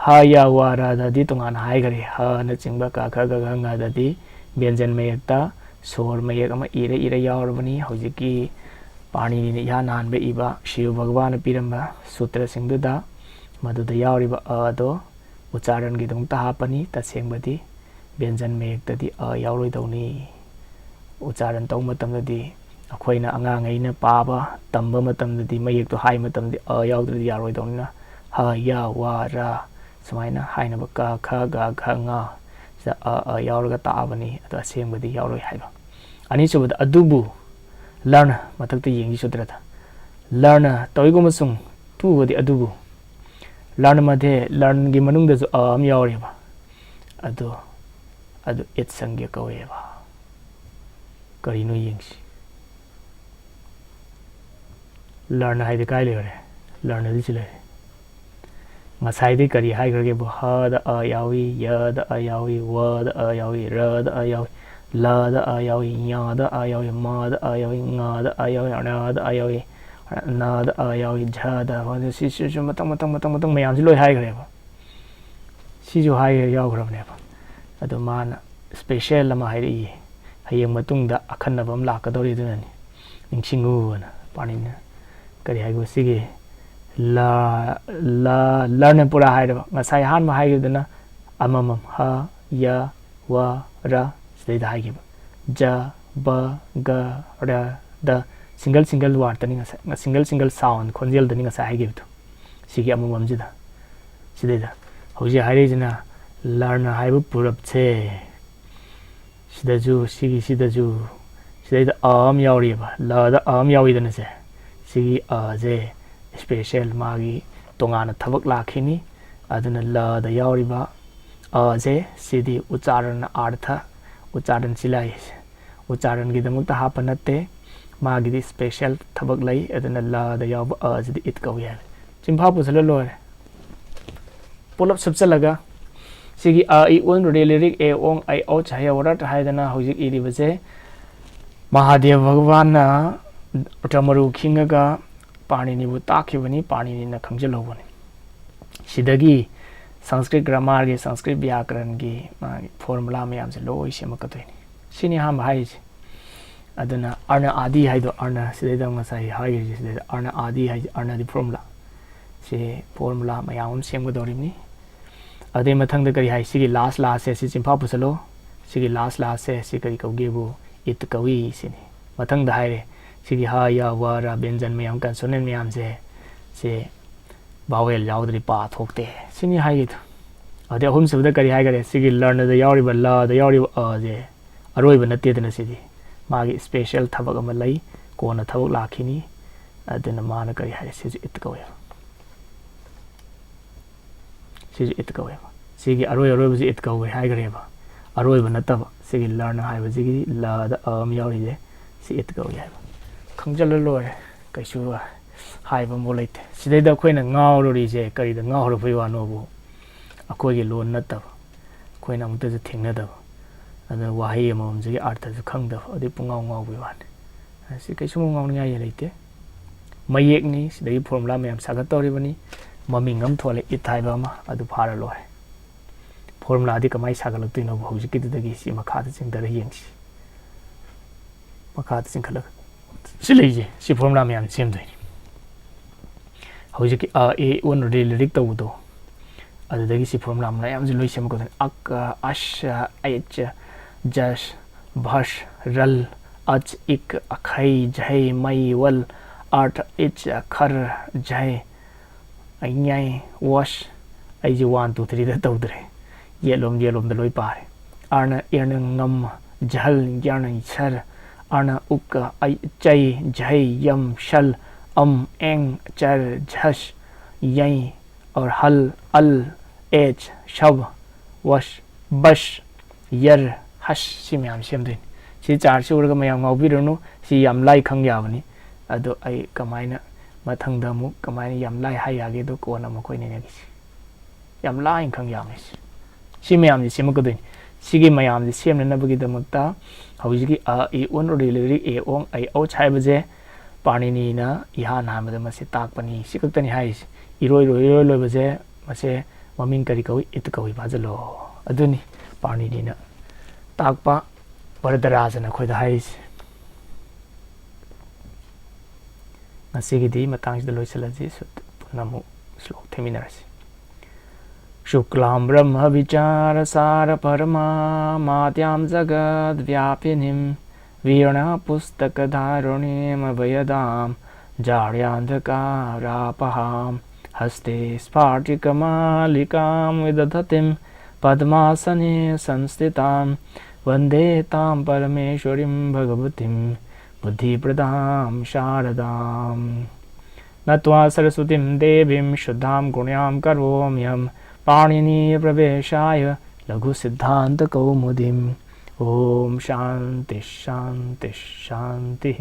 ꯍ, ꯌ, ꯋ, ꯔ, ꯗꯗꯤ ꯇꯣꯉꯥꯟꯅ ꯍꯥꯏꯈꯔꯦ꯫ ꯍꯅꯆꯤꯡꯕ ꯀ, ꯈ, ꯒ, ꯘ, ꯉ ꯗꯗꯤ ꯕ꯭ꯌꯟꯖꯟ ꯃꯌꯦꯛꯇ ꯁꯣꯔ ꯃꯌꯦꯛ ꯑꯃ ꯏꯔ ꯏꯔ ꯌꯥꯎꯔꯕꯅꯤ꯫ ꯍꯧꯖꯤꯛꯀꯤ ꯄꯥꯅꯤꯅꯤꯅ ꯏꯍꯥꯟ ꯍꯥꯟꯕ ꯏꯕ ꯁꯤꯕ ꯚꯒꯕꯥꯟꯅ ꯄꯤꯔꯝꯕ ꯁꯨꯇ꯭ꯔꯁꯤꯡꯗꯨꯗ ꯃꯗꯨꯗ ꯌꯥꯎꯔꯤꯕ ꯑ ꯑꯗꯣ ꯎꯆꯥꯔꯟꯒꯤꯗꯃꯛꯇ ꯍꯥꯞꯄꯅꯤ꯫ ꯇꯁꯦꯡꯕꯗꯤ ꯕ꯭ꯌꯟꯖꯟ ꯃꯌꯦꯛꯇꯗꯤ ꯑ ꯌꯥꯎꯔꯣꯏꯗꯧꯅꯤ꯫ ꯎꯆꯥꯔꯟ ꯇꯧꯕ ꯃꯇꯝꯗꯗꯤ, ꯑꯩꯈꯣꯏꯅ ꯑꯉꯥꯡꯉꯩꯅ ꯄꯥꯕ ꯇꯝꯕ ꯃꯇꯝꯗꯗꯤ ꯃꯌꯦꯛꯇꯣ ꯍꯥꯏ ꯃꯇꯝꯗꯗꯤ ꯑ ꯌꯥꯎꯗ꯭ꯔꯗꯤ ꯌꯥꯔꯣꯏꯗꯧꯅꯤꯅ ꯍ, ꯌ, ꯋ, ꯔ ꯁꯨꯃꯥꯏꯅ ꯍꯥꯏꯅꯕ ꯀ, ꯈ, ꯒ, ꯘ, ꯉ ꯁꯤꯗ ꯑ, ꯑ ꯌꯥꯎꯔꯒ ꯇꯥꯛꯑꯕꯅꯤ꯫ ꯑꯗꯣ ꯑꯁꯦꯡꯕꯗꯤ ꯌꯥꯎꯔꯣꯏ ꯍꯥꯏꯕ꯫ ꯑꯅꯤꯁꯨꯕꯗ ꯑꯗꯨꯕꯨ, ꯂꯔꯅ ꯃꯊꯛꯇ ꯌꯦꯡꯁꯤ ꯁꯨꯇ꯭ꯔꯗ꯫ ꯂꯔꯅ ꯇꯧꯏꯒꯨꯝꯕꯁꯨꯡ ꯇꯨꯒꯗꯤ ꯑꯗꯨꯕꯨ꯫ ꯂꯔꯅ ꯃꯙꯦ, ꯂꯔꯅꯒꯤ ꯃꯅꯨꯡꯗꯁꯨ ꯑ ꯑꯃ ꯌꯥꯎꯔꯦꯕ꯫ ꯑꯗꯣ, ꯑꯗꯨ ꯏꯠ ꯁꯪꯒ꯭ꯌ ꯀꯧꯋꯦꯕ꯫ ꯀꯔꯤꯅꯣ ꯌꯦꯡꯁꯤ꯫ ꯂꯔꯅ ꯍꯥꯏꯗꯤ ꯀꯥꯏ ꯂꯩꯈꯔꯦ? ꯂꯔꯅꯗꯤ ꯁꯤ ꯂꯩꯔꯦ꯫ ꯉꯁꯥꯏꯗꯤ ꯀꯔꯤ ꯍꯥꯏꯈ꯭ꯔꯒꯦꯕꯨ? ꯍꯗ ꯑ ꯌꯥꯎꯏ, ꯌꯗ ꯑ ꯌꯥꯎꯏ, ꯋꯗ ꯑ ꯌꯥꯎꯏ, ꯔꯗ ꯑ ꯌꯥꯎꯏ꯫ ꯂꯗ ꯑ ꯌꯥꯎꯏ, ꯌꯥꯗ ꯑ ꯌꯥꯎꯏ, ꯃꯥꯗ ꯑ ꯌꯥꯎꯏ, ꯉꯥꯗ ꯑ ꯌꯥꯎꯏ, ꯔꯥꯗ ꯑ ꯌꯥꯎꯏ, ꯅꯥꯗ ꯑ ꯌꯥꯎꯏ, ꯖꯗ꯫ ꯑꯗꯨ ꯁꯤꯁꯤꯁꯨ ꯃꯊꯪ ꯃꯊꯪ ꯃꯊꯪ ꯃꯊꯪ ꯃꯌꯥꯝꯁꯤ ꯂꯣꯏ ꯍꯥꯏꯈ꯭ꯔꯦꯕ꯫ ꯁꯤꯁꯨ ꯍꯥꯏ ꯌꯥꯎꯈ꯭ꯔꯕꯅꯦꯕ꯫ ꯑꯗꯣ ꯃꯥꯅ ꯁ꯭ꯄꯦꯁꯦꯜ ꯑꯃ ꯍꯥꯏꯔꯛꯏ, ꯍꯌꯦꯡ ꯃꯇꯨꯡꯗ ꯑꯈꯟꯅꯕ ꯑꯃ ꯂꯥꯛꯀꯗꯧꯔꯤ, ꯑꯗꯨꯅꯅꯤ ꯅꯤꯡꯁꯤꯡꯉꯨꯅ ꯄꯥꯅꯤꯅ꯫ ꯀꯔꯤ ꯍꯥꯏꯈꯤꯕ ꯁꯤꯒꯤ ꯂ ꯂ ꯂꯔꯅ ꯄꯨꯔꯥ ꯍꯥꯏꯔꯕ꯫ ꯉꯁꯥꯏ ꯑꯍꯥꯟꯕ ꯍꯥꯏꯈꯤꯕꯗꯨꯅ ꯑꯃꯃꯝ ꯍ ꯌ ꯋ ꯔ ꯁꯤꯗꯩꯗ ꯍꯥꯏꯈꯤꯕ꯫ ꯖ ꯕ ꯒ ꯔ ꯗ ꯁꯤꯡꯒꯜ ꯁꯤꯡꯒꯜ ꯋꯥꯔꯗꯇꯅꯤ ꯉꯁꯥꯏ, ꯁꯤꯡꯒꯜ ꯁꯤꯡꯒꯜ ꯁꯥꯎꯟ ꯈꯣꯟꯖꯦꯜꯗꯅꯤ ꯉꯁꯥꯏ ꯍꯥꯏꯈꯤꯕꯗꯣ꯫ ꯁꯤꯒꯤ ꯑꯃꯃꯝꯁꯤꯗ ꯁꯤꯗꯩꯗ ꯍꯧꯖꯤꯛ ꯍꯥꯏꯔꯛꯏꯁꯤꯅ ꯂꯔꯅ ꯍꯥꯏꯕ ꯄꯨꯔꯞꯁꯦ꯫ ꯁꯤꯗꯁꯨ, ꯁꯤꯒꯤ ꯁꯤꯗꯁꯨ, ꯁꯤꯗꯩꯗ ꯑ ꯑꯃ ꯌꯥꯎꯔꯤꯑꯕ, ꯂꯗ ꯑ ꯑꯃ ꯌꯥꯎꯔꯤꯗꯅ ꯁꯦ꯫ ꯁꯤꯒꯤ ꯑꯁꯦ ꯁ꯭ꯄꯦꯁꯦꯜ, ꯃꯥꯒꯤ ꯇꯣꯉꯥꯟꯅ ꯊꯕꯛ ꯂꯥꯛꯈꯤꯅꯤ꯫ ꯑꯗꯨꯅ ꯂꯗ ꯌꯥꯎꯔꯤꯕ ꯑꯁꯦ ꯁꯤꯗꯤ ꯎꯆꯥꯔꯟ ꯑꯥꯔꯊ, ꯎꯆꯥꯔꯟ ꯁꯤꯂꯥꯏ, ꯎꯆꯥꯔꯟꯒꯤꯗꯃꯛꯇ ꯍꯥꯞꯄ ꯅꯠꯇꯦ꯫ ꯃꯥꯒꯤꯗꯤ ꯁ꯭ꯄꯦꯁꯦꯜ ꯊꯕꯛ ꯂꯩ꯫ ꯑꯗꯨꯅ ꯂꯗ ꯌꯥꯎꯕ ꯑꯁꯤꯗꯤ ꯏꯠ ꯀꯧꯏ ꯍꯥꯏꯕ꯫ ꯆꯤꯟꯐꯥ ꯄꯨꯁꯜꯂ ꯂꯣꯏꯔꯦ꯫ ꯄꯨꯂꯞ ꯁꯨꯞꯆꯜꯂꯒ ꯁꯤꯒꯤ ꯑ, ꯏ, ꯎꯟ, ꯔꯦ, ꯂꯤꯔꯤꯛ, ꯑꯦ, ꯑꯣꯡ, ꯑꯩ, ꯑꯣ, ꯆꯍꯩ, ꯋꯥꯔꯠ ꯍꯥꯏꯗꯅ ꯍꯧꯖꯤꯛ ꯏꯔꯤꯕꯁꯦ ꯃꯍꯥꯗꯦꯕ ꯚꯒꯋꯥꯟꯅ ꯎꯇ꯭ꯔ ꯃꯔꯨ ꯈꯤꯡꯉꯒ ꯄꯥꯅꯤꯅꯤꯕꯨ ꯇꯥꯛꯈꯤꯕꯅꯤ, ꯄꯥꯅꯤꯅꯤꯅ ꯈꯪꯖꯤꯜꯍꯧꯕꯅꯤ꯫ ꯁꯤꯗꯒꯤ ꯁꯪꯁꯀ꯭ꯔꯤꯠ ꯒ꯭ꯔꯥꯃꯥꯔꯒꯤ, ꯁꯪꯁꯀ꯭ꯔꯤꯠ ꯕ꯭ꯌꯥꯀꯔꯟꯒꯤ ꯃꯥꯒꯤ ꯐꯣꯔꯃꯨꯂꯥ ꯃꯌꯥꯝꯁꯦ ꯂꯣꯏ ꯁꯦꯝꯃꯛꯀꯗꯣꯏꯅꯤ꯫ ꯁꯤꯅꯤ ꯑꯍꯥꯟꯕ ꯍꯥꯏꯔꯤꯁꯦ꯫ ꯑꯗꯨꯅ ꯑꯔꯅ ꯑꯥꯗꯤ ꯍꯥꯏꯗꯣ, ꯑꯔꯅ ꯁꯤꯗꯩꯗ ꯉꯁꯥꯏ ꯍꯥꯏꯈ꯭ꯔꯤꯁꯦ, ꯁꯤꯗꯩꯗ ꯑꯔꯅ ꯑꯥꯗꯤ ꯍꯥꯏꯁꯦ, ꯑꯔꯅꯗꯤ ꯐꯣꯔꯃꯨꯂꯥ꯫ ꯁꯤ ꯐꯣꯔꯃꯨꯂꯥ ꯃꯌꯥꯝ ꯑꯃ ꯁꯦꯝꯒꯗꯧꯔꯤꯕꯅꯤ꯫ ꯑꯗꯨꯗꯩ ꯃꯊꯪꯗ ꯀꯔꯤ ꯍꯥꯏ? ꯁꯤꯒꯤ ꯂꯥꯁ ꯂꯥꯁꯁꯦ ꯁꯤ ꯆꯤꯟꯐꯥ ꯄꯨꯁꯜꯂꯣ꯫ ꯁꯤꯒꯤ ꯂꯥꯁ ꯂꯥꯁꯁꯦ ꯁꯤ ꯀꯔꯤ ꯀꯧꯒꯦꯕꯨ? ꯏꯠ ꯀꯧꯏ ꯁꯤꯅꯤ꯫ ꯃꯊꯪꯗ ꯍꯥꯏꯔꯦ, ꯁꯤꯒꯤ ꯍ, ꯌ, ꯋ, ꯔ ꯕꯦꯟꯖꯟ ꯃꯌꯥꯝ, ꯀꯟꯁꯣꯅꯦꯟ ꯃꯌꯥꯝꯁꯦ ꯁꯤ ꯚꯥꯋꯦꯜ ꯌꯥꯎꯗ꯭ꯔꯗꯤ ꯄꯥ ꯊꯣꯛꯇꯦ ꯁꯤꯅꯤ ꯍꯥꯏꯒꯤꯗꯣ꯫ ꯑꯗꯩ ꯑꯍꯨꯝꯁꯨꯕꯗ ꯀꯔꯤ ꯍꯥꯏꯈꯔꯦ? ꯁꯤꯒꯤ ꯂꯔꯅꯗ ꯌꯥꯎꯔꯤꯕ, ꯂꯗ ꯌꯥꯎꯔꯤꯕ ꯑꯁꯦ ꯑꯔꯣꯏꯕ ꯅꯠꯇꯦꯗꯅ, ꯁꯤꯗꯤ ꯃꯥꯒꯤ ꯁ꯭ꯄꯦꯁꯦꯜ ꯊꯕꯛ ꯑꯃ ꯂꯩ, ꯀꯣꯟꯅ ꯊꯕꯛ ꯂꯥꯛꯈꯤꯅꯤ꯫ ꯑꯗꯨꯅ ꯃꯥꯅ ꯀꯔꯤ ꯍꯥꯏꯔꯦ? ꯁꯤꯁꯨ ꯏꯠ ꯀꯧꯋꯦꯕ꯫ ꯁꯤꯁꯨ ꯏꯠ ꯀꯧꯋꯦꯕ꯫ ꯁꯤꯒꯤ ꯑꯔꯣꯏ ꯑꯔꯣꯏꯕꯁꯤ ꯏꯠ ꯀꯧꯋꯦ ꯍꯥꯏꯈ꯭ꯔꯦꯕ꯫ ꯑꯔꯣꯏꯕ ꯅꯠꯇꯕ, ꯁꯤꯒꯤ ꯂꯔꯅ ꯍꯥꯏꯕꯁꯤꯒꯤ ꯂꯗ ꯑ ꯑꯃ ꯌꯥꯎꯔꯤꯁꯦ, ꯁꯤ ꯏꯠ ꯀꯧꯏ ꯍꯥꯏꯕ꯫ ꯈꯪꯖꯜꯂ ꯂꯣꯏꯔꯦ, ꯀꯩꯁꯨ ꯍꯥꯏꯕ ꯑꯃꯐꯥꯎ ꯂꯩꯇꯦ꯫ ꯁꯤꯗꯩꯗ ꯑꯩꯈꯣꯏꯅ ꯉꯥꯎꯔꯨꯔꯤꯁꯦ ꯀꯔꯤꯗ ꯉꯥꯎꯔꯨꯕꯩ ꯋꯥꯅꯣꯕꯨ? ꯑꯩꯈꯣꯏꯒꯤ ꯂꯣꯟ ꯅꯠꯇꯕ, ꯑꯩꯈꯣꯏꯅ ꯑꯃꯨꯛꯇꯁꯨ ꯊꯦꯡꯅꯗꯕ, ꯑꯗꯨꯅ ꯋꯥꯍꯩ ꯑꯃꯃꯝꯁꯤꯒꯤ ꯑꯥꯔꯊꯁꯨ ꯈꯪꯗꯕ, ꯑꯗꯨꯗꯩ ꯄꯨꯡꯉꯥꯎ ꯉꯥꯎꯕꯒꯤ ꯋꯥꯅꯤ꯫ ꯁꯤ ꯀꯩꯁꯨ ꯉꯥꯎꯅꯤꯡꯉꯥꯏ ꯂꯩꯇꯦ꯫ ꯃꯌꯦꯛꯅꯤ, ꯁꯤꯗꯒꯤ ꯐꯣꯔꯃꯨꯂꯥ ꯃꯌꯥꯝ ꯁꯥꯒꯠꯇꯧꯔꯤꯕꯅꯤ꯫ ꯃꯃꯤꯡ ꯑꯃ ꯊꯣꯜꯂꯦ, ꯏꯠ ꯍꯥꯏꯕ ꯑꯃ, ꯑꯗꯨ ꯐꯥꯔ ꯂꯣꯏꯔꯦ꯫ ꯐꯣꯔꯃꯨꯂꯥꯗꯤ ꯀꯃꯥꯏꯅ ꯁꯥꯒꯠꯂꯛꯇꯣꯏꯅꯣꯕ? ꯍꯧꯖꯤꯛꯀꯤꯗꯨꯗꯒꯤ ꯁꯤ ꯃꯈꯥꯗ ꯆꯤꯡꯊꯔ ꯌꯦꯡꯁꯤ꯫ ꯃꯈꯥꯗ ꯆꯤꯡꯈꯠꯂꯒ ꯁꯤ ꯂꯩꯁꯦ, ꯁꯤ ꯐꯣꯔꯃꯨꯂꯥ ꯃꯌꯥꯝ ꯁꯦꯝꯗꯣꯏꯅꯤ꯫ ꯍꯧꯖꯤꯛꯀꯤ ꯑ, ꯑꯦ, ꯎ, ꯔꯤ, ꯂꯤꯔꯤꯛ ꯇꯧꯕꯗꯣ, ꯑꯗꯨꯗꯒꯤ ꯁꯤ ꯐꯣꯔꯃꯨꯂꯥ ꯃꯌꯥꯝꯁꯦ ꯂꯣꯏ ꯁꯦꯝꯃꯛꯀꯗꯣꯏꯅꯤ꯫ ꯑꯛ, ꯑ, ꯑꯁ, ꯑ, ꯑꯩꯆ, ꯖꯁ, ꯚꯁ, ꯔꯜ, ꯑꯆ, ꯏꯛ, ꯑꯈꯩ, ꯖꯩ, ꯃꯩ, ꯋꯜ, ꯑꯥꯔꯊ, ꯏꯆ, ꯈꯔ, ꯖꯩ, ꯑꯩꯉꯩ, ꯋꯁ꯫ ꯑꯩꯁꯦ ꯋꯥꯟ, ꯇꯨ, ꯊ꯭ꯔꯤꯗ ꯇꯧꯗ꯭ꯔꯦ꯫ ꯌꯦꯠꯂꯣꯝ ꯌꯦꯠꯂꯣꯝꯗ ꯂꯣꯏ ꯄꯥꯔꯦ꯫ ꯑꯥꯔꯅ ꯑꯦꯔꯅ ꯉꯝ, ꯖꯍꯜ, ꯌꯥꯔꯅ ꯁꯔ, ꯑꯥꯔꯅ ꯎꯛ, ꯑꯩ, ꯆꯩ, ꯖꯩ, ꯌꯝ, ꯁꯜ, ꯑꯝ, ꯑꯦꯡ, ꯆꯔ, ꯖꯁ, ꯌꯩ, ꯑꯣꯔ ꯍꯜ, ꯑꯜ, ꯑꯦꯆ, ꯁꯕ, ꯋꯁ, ꯕꯁ, ꯌꯔ, ꯍꯁ, ꯁꯤ ꯃꯌꯥꯝ ꯁꯦꯝꯗꯣꯏꯅꯤ꯫ ꯁꯤ ꯆꯥꯔꯠꯁꯤ ꯎꯔꯒ ꯃꯌꯥꯝ ꯉꯥꯎꯕꯤꯔꯨꯅꯨ꯫ ꯁꯤ ꯌꯥꯝ ꯂꯥꯏ ꯈꯪ ꯌꯥꯕꯅꯤ꯫ ꯑꯗꯣ ꯑꯩ ꯀꯃꯥꯏꯅ ꯃꯊꯪꯗ ꯑꯃꯨꯛ ꯀꯃꯥꯏꯅ ꯌꯥꯝ ꯂꯥꯏ ꯍꯥꯏ ꯌꯥꯒꯦꯗꯣ ꯀꯣꯟꯅ ꯑꯃꯨꯛ ꯑꯩꯈꯣꯏ ꯅꯩꯅꯈꯤꯁꯤ꯫ ꯌꯥꯝ ꯂꯥꯏꯅ ꯈꯪ ꯌꯥꯕꯅꯤ ꯁꯤ꯫ ꯁꯤ ꯃꯌꯥꯝꯁꯤ ꯁꯦꯝꯃꯛꯀꯗꯣꯏꯅꯤ꯫ ꯁꯤꯒꯤ ꯃꯌꯥꯝꯁꯤ ꯁꯦꯝꯅꯅꯕꯒꯤꯗꯃꯛꯇ ꯍꯧꯖꯤꯛꯀꯤ ꯑ, ꯏ, ꯎꯟ, ꯎꯔꯤ, ꯂꯤꯔꯤ, ꯑꯦ, ꯑꯣꯡ, ꯑꯩ, ꯑꯧꯁ ꯍꯥꯏꯕꯁꯦ ꯄꯥꯔꯅꯤꯅꯤꯅ ꯏꯍꯥꯟ ꯍꯥꯟꯕꯗ ꯃꯁꯤ ꯇꯥꯛꯄꯅꯤ꯫ ꯁꯤ ꯈꯛꯇꯅꯤ ꯍꯥꯏꯔꯤꯁꯤ꯫ ꯏꯔꯣꯏ ꯂꯣꯏ, ꯏꯔꯣꯏ ꯂꯣꯏꯕꯁꯦ ꯃꯁꯦ ꯃꯃꯤꯡ ꯀꯔꯤ ꯀꯧꯏ? ꯏꯠ ꯀꯧꯏ꯫ ꯐꯥꯖꯜꯂꯣ꯫ ꯑꯗꯨꯅꯤ ꯄꯥꯔꯅꯤꯅꯤꯅ ꯇꯥꯛꯄ ꯚꯔꯗꯔꯥꯖꯅ ꯑꯩꯈꯣꯏꯗ ꯍꯥꯏꯔꯤꯁꯦ꯫ ꯉꯁꯤꯒꯤꯗꯤ ꯃꯇꯥꯡꯁꯤꯗ ꯂꯣꯏꯁꯤꯜꯂꯁꯤ꯫ ꯁꯨꯠ ꯄꯨꯟꯅ ꯑꯃꯨꯛ ꯁ꯭ꯂꯣꯛ ꯊꯦꯡꯃꯤꯟꯅꯔꯁꯤ꯫ शुक्लां ब्रह्मविचारसारपरमामाद्यां जगद्व्यापिनीं वीणापुस्तकधारिणीमभयदां जाड्यान्धकारापहां हस्ते स्फाटिकमालिकां विदधतीं पद्मासने संस्थितां वन्दे तां परमेश्वरीं भगवतीं बुद्धिप्रदां शारदाम्। नत्वा सरस्वतीं देवीं शुद्धां गुण्यां करोम्यहं पाणिनीयप्रवेशाय लघुसिद्धान्तकौमुदीम्। ॐ शान्ति शान्ति शान्तिः।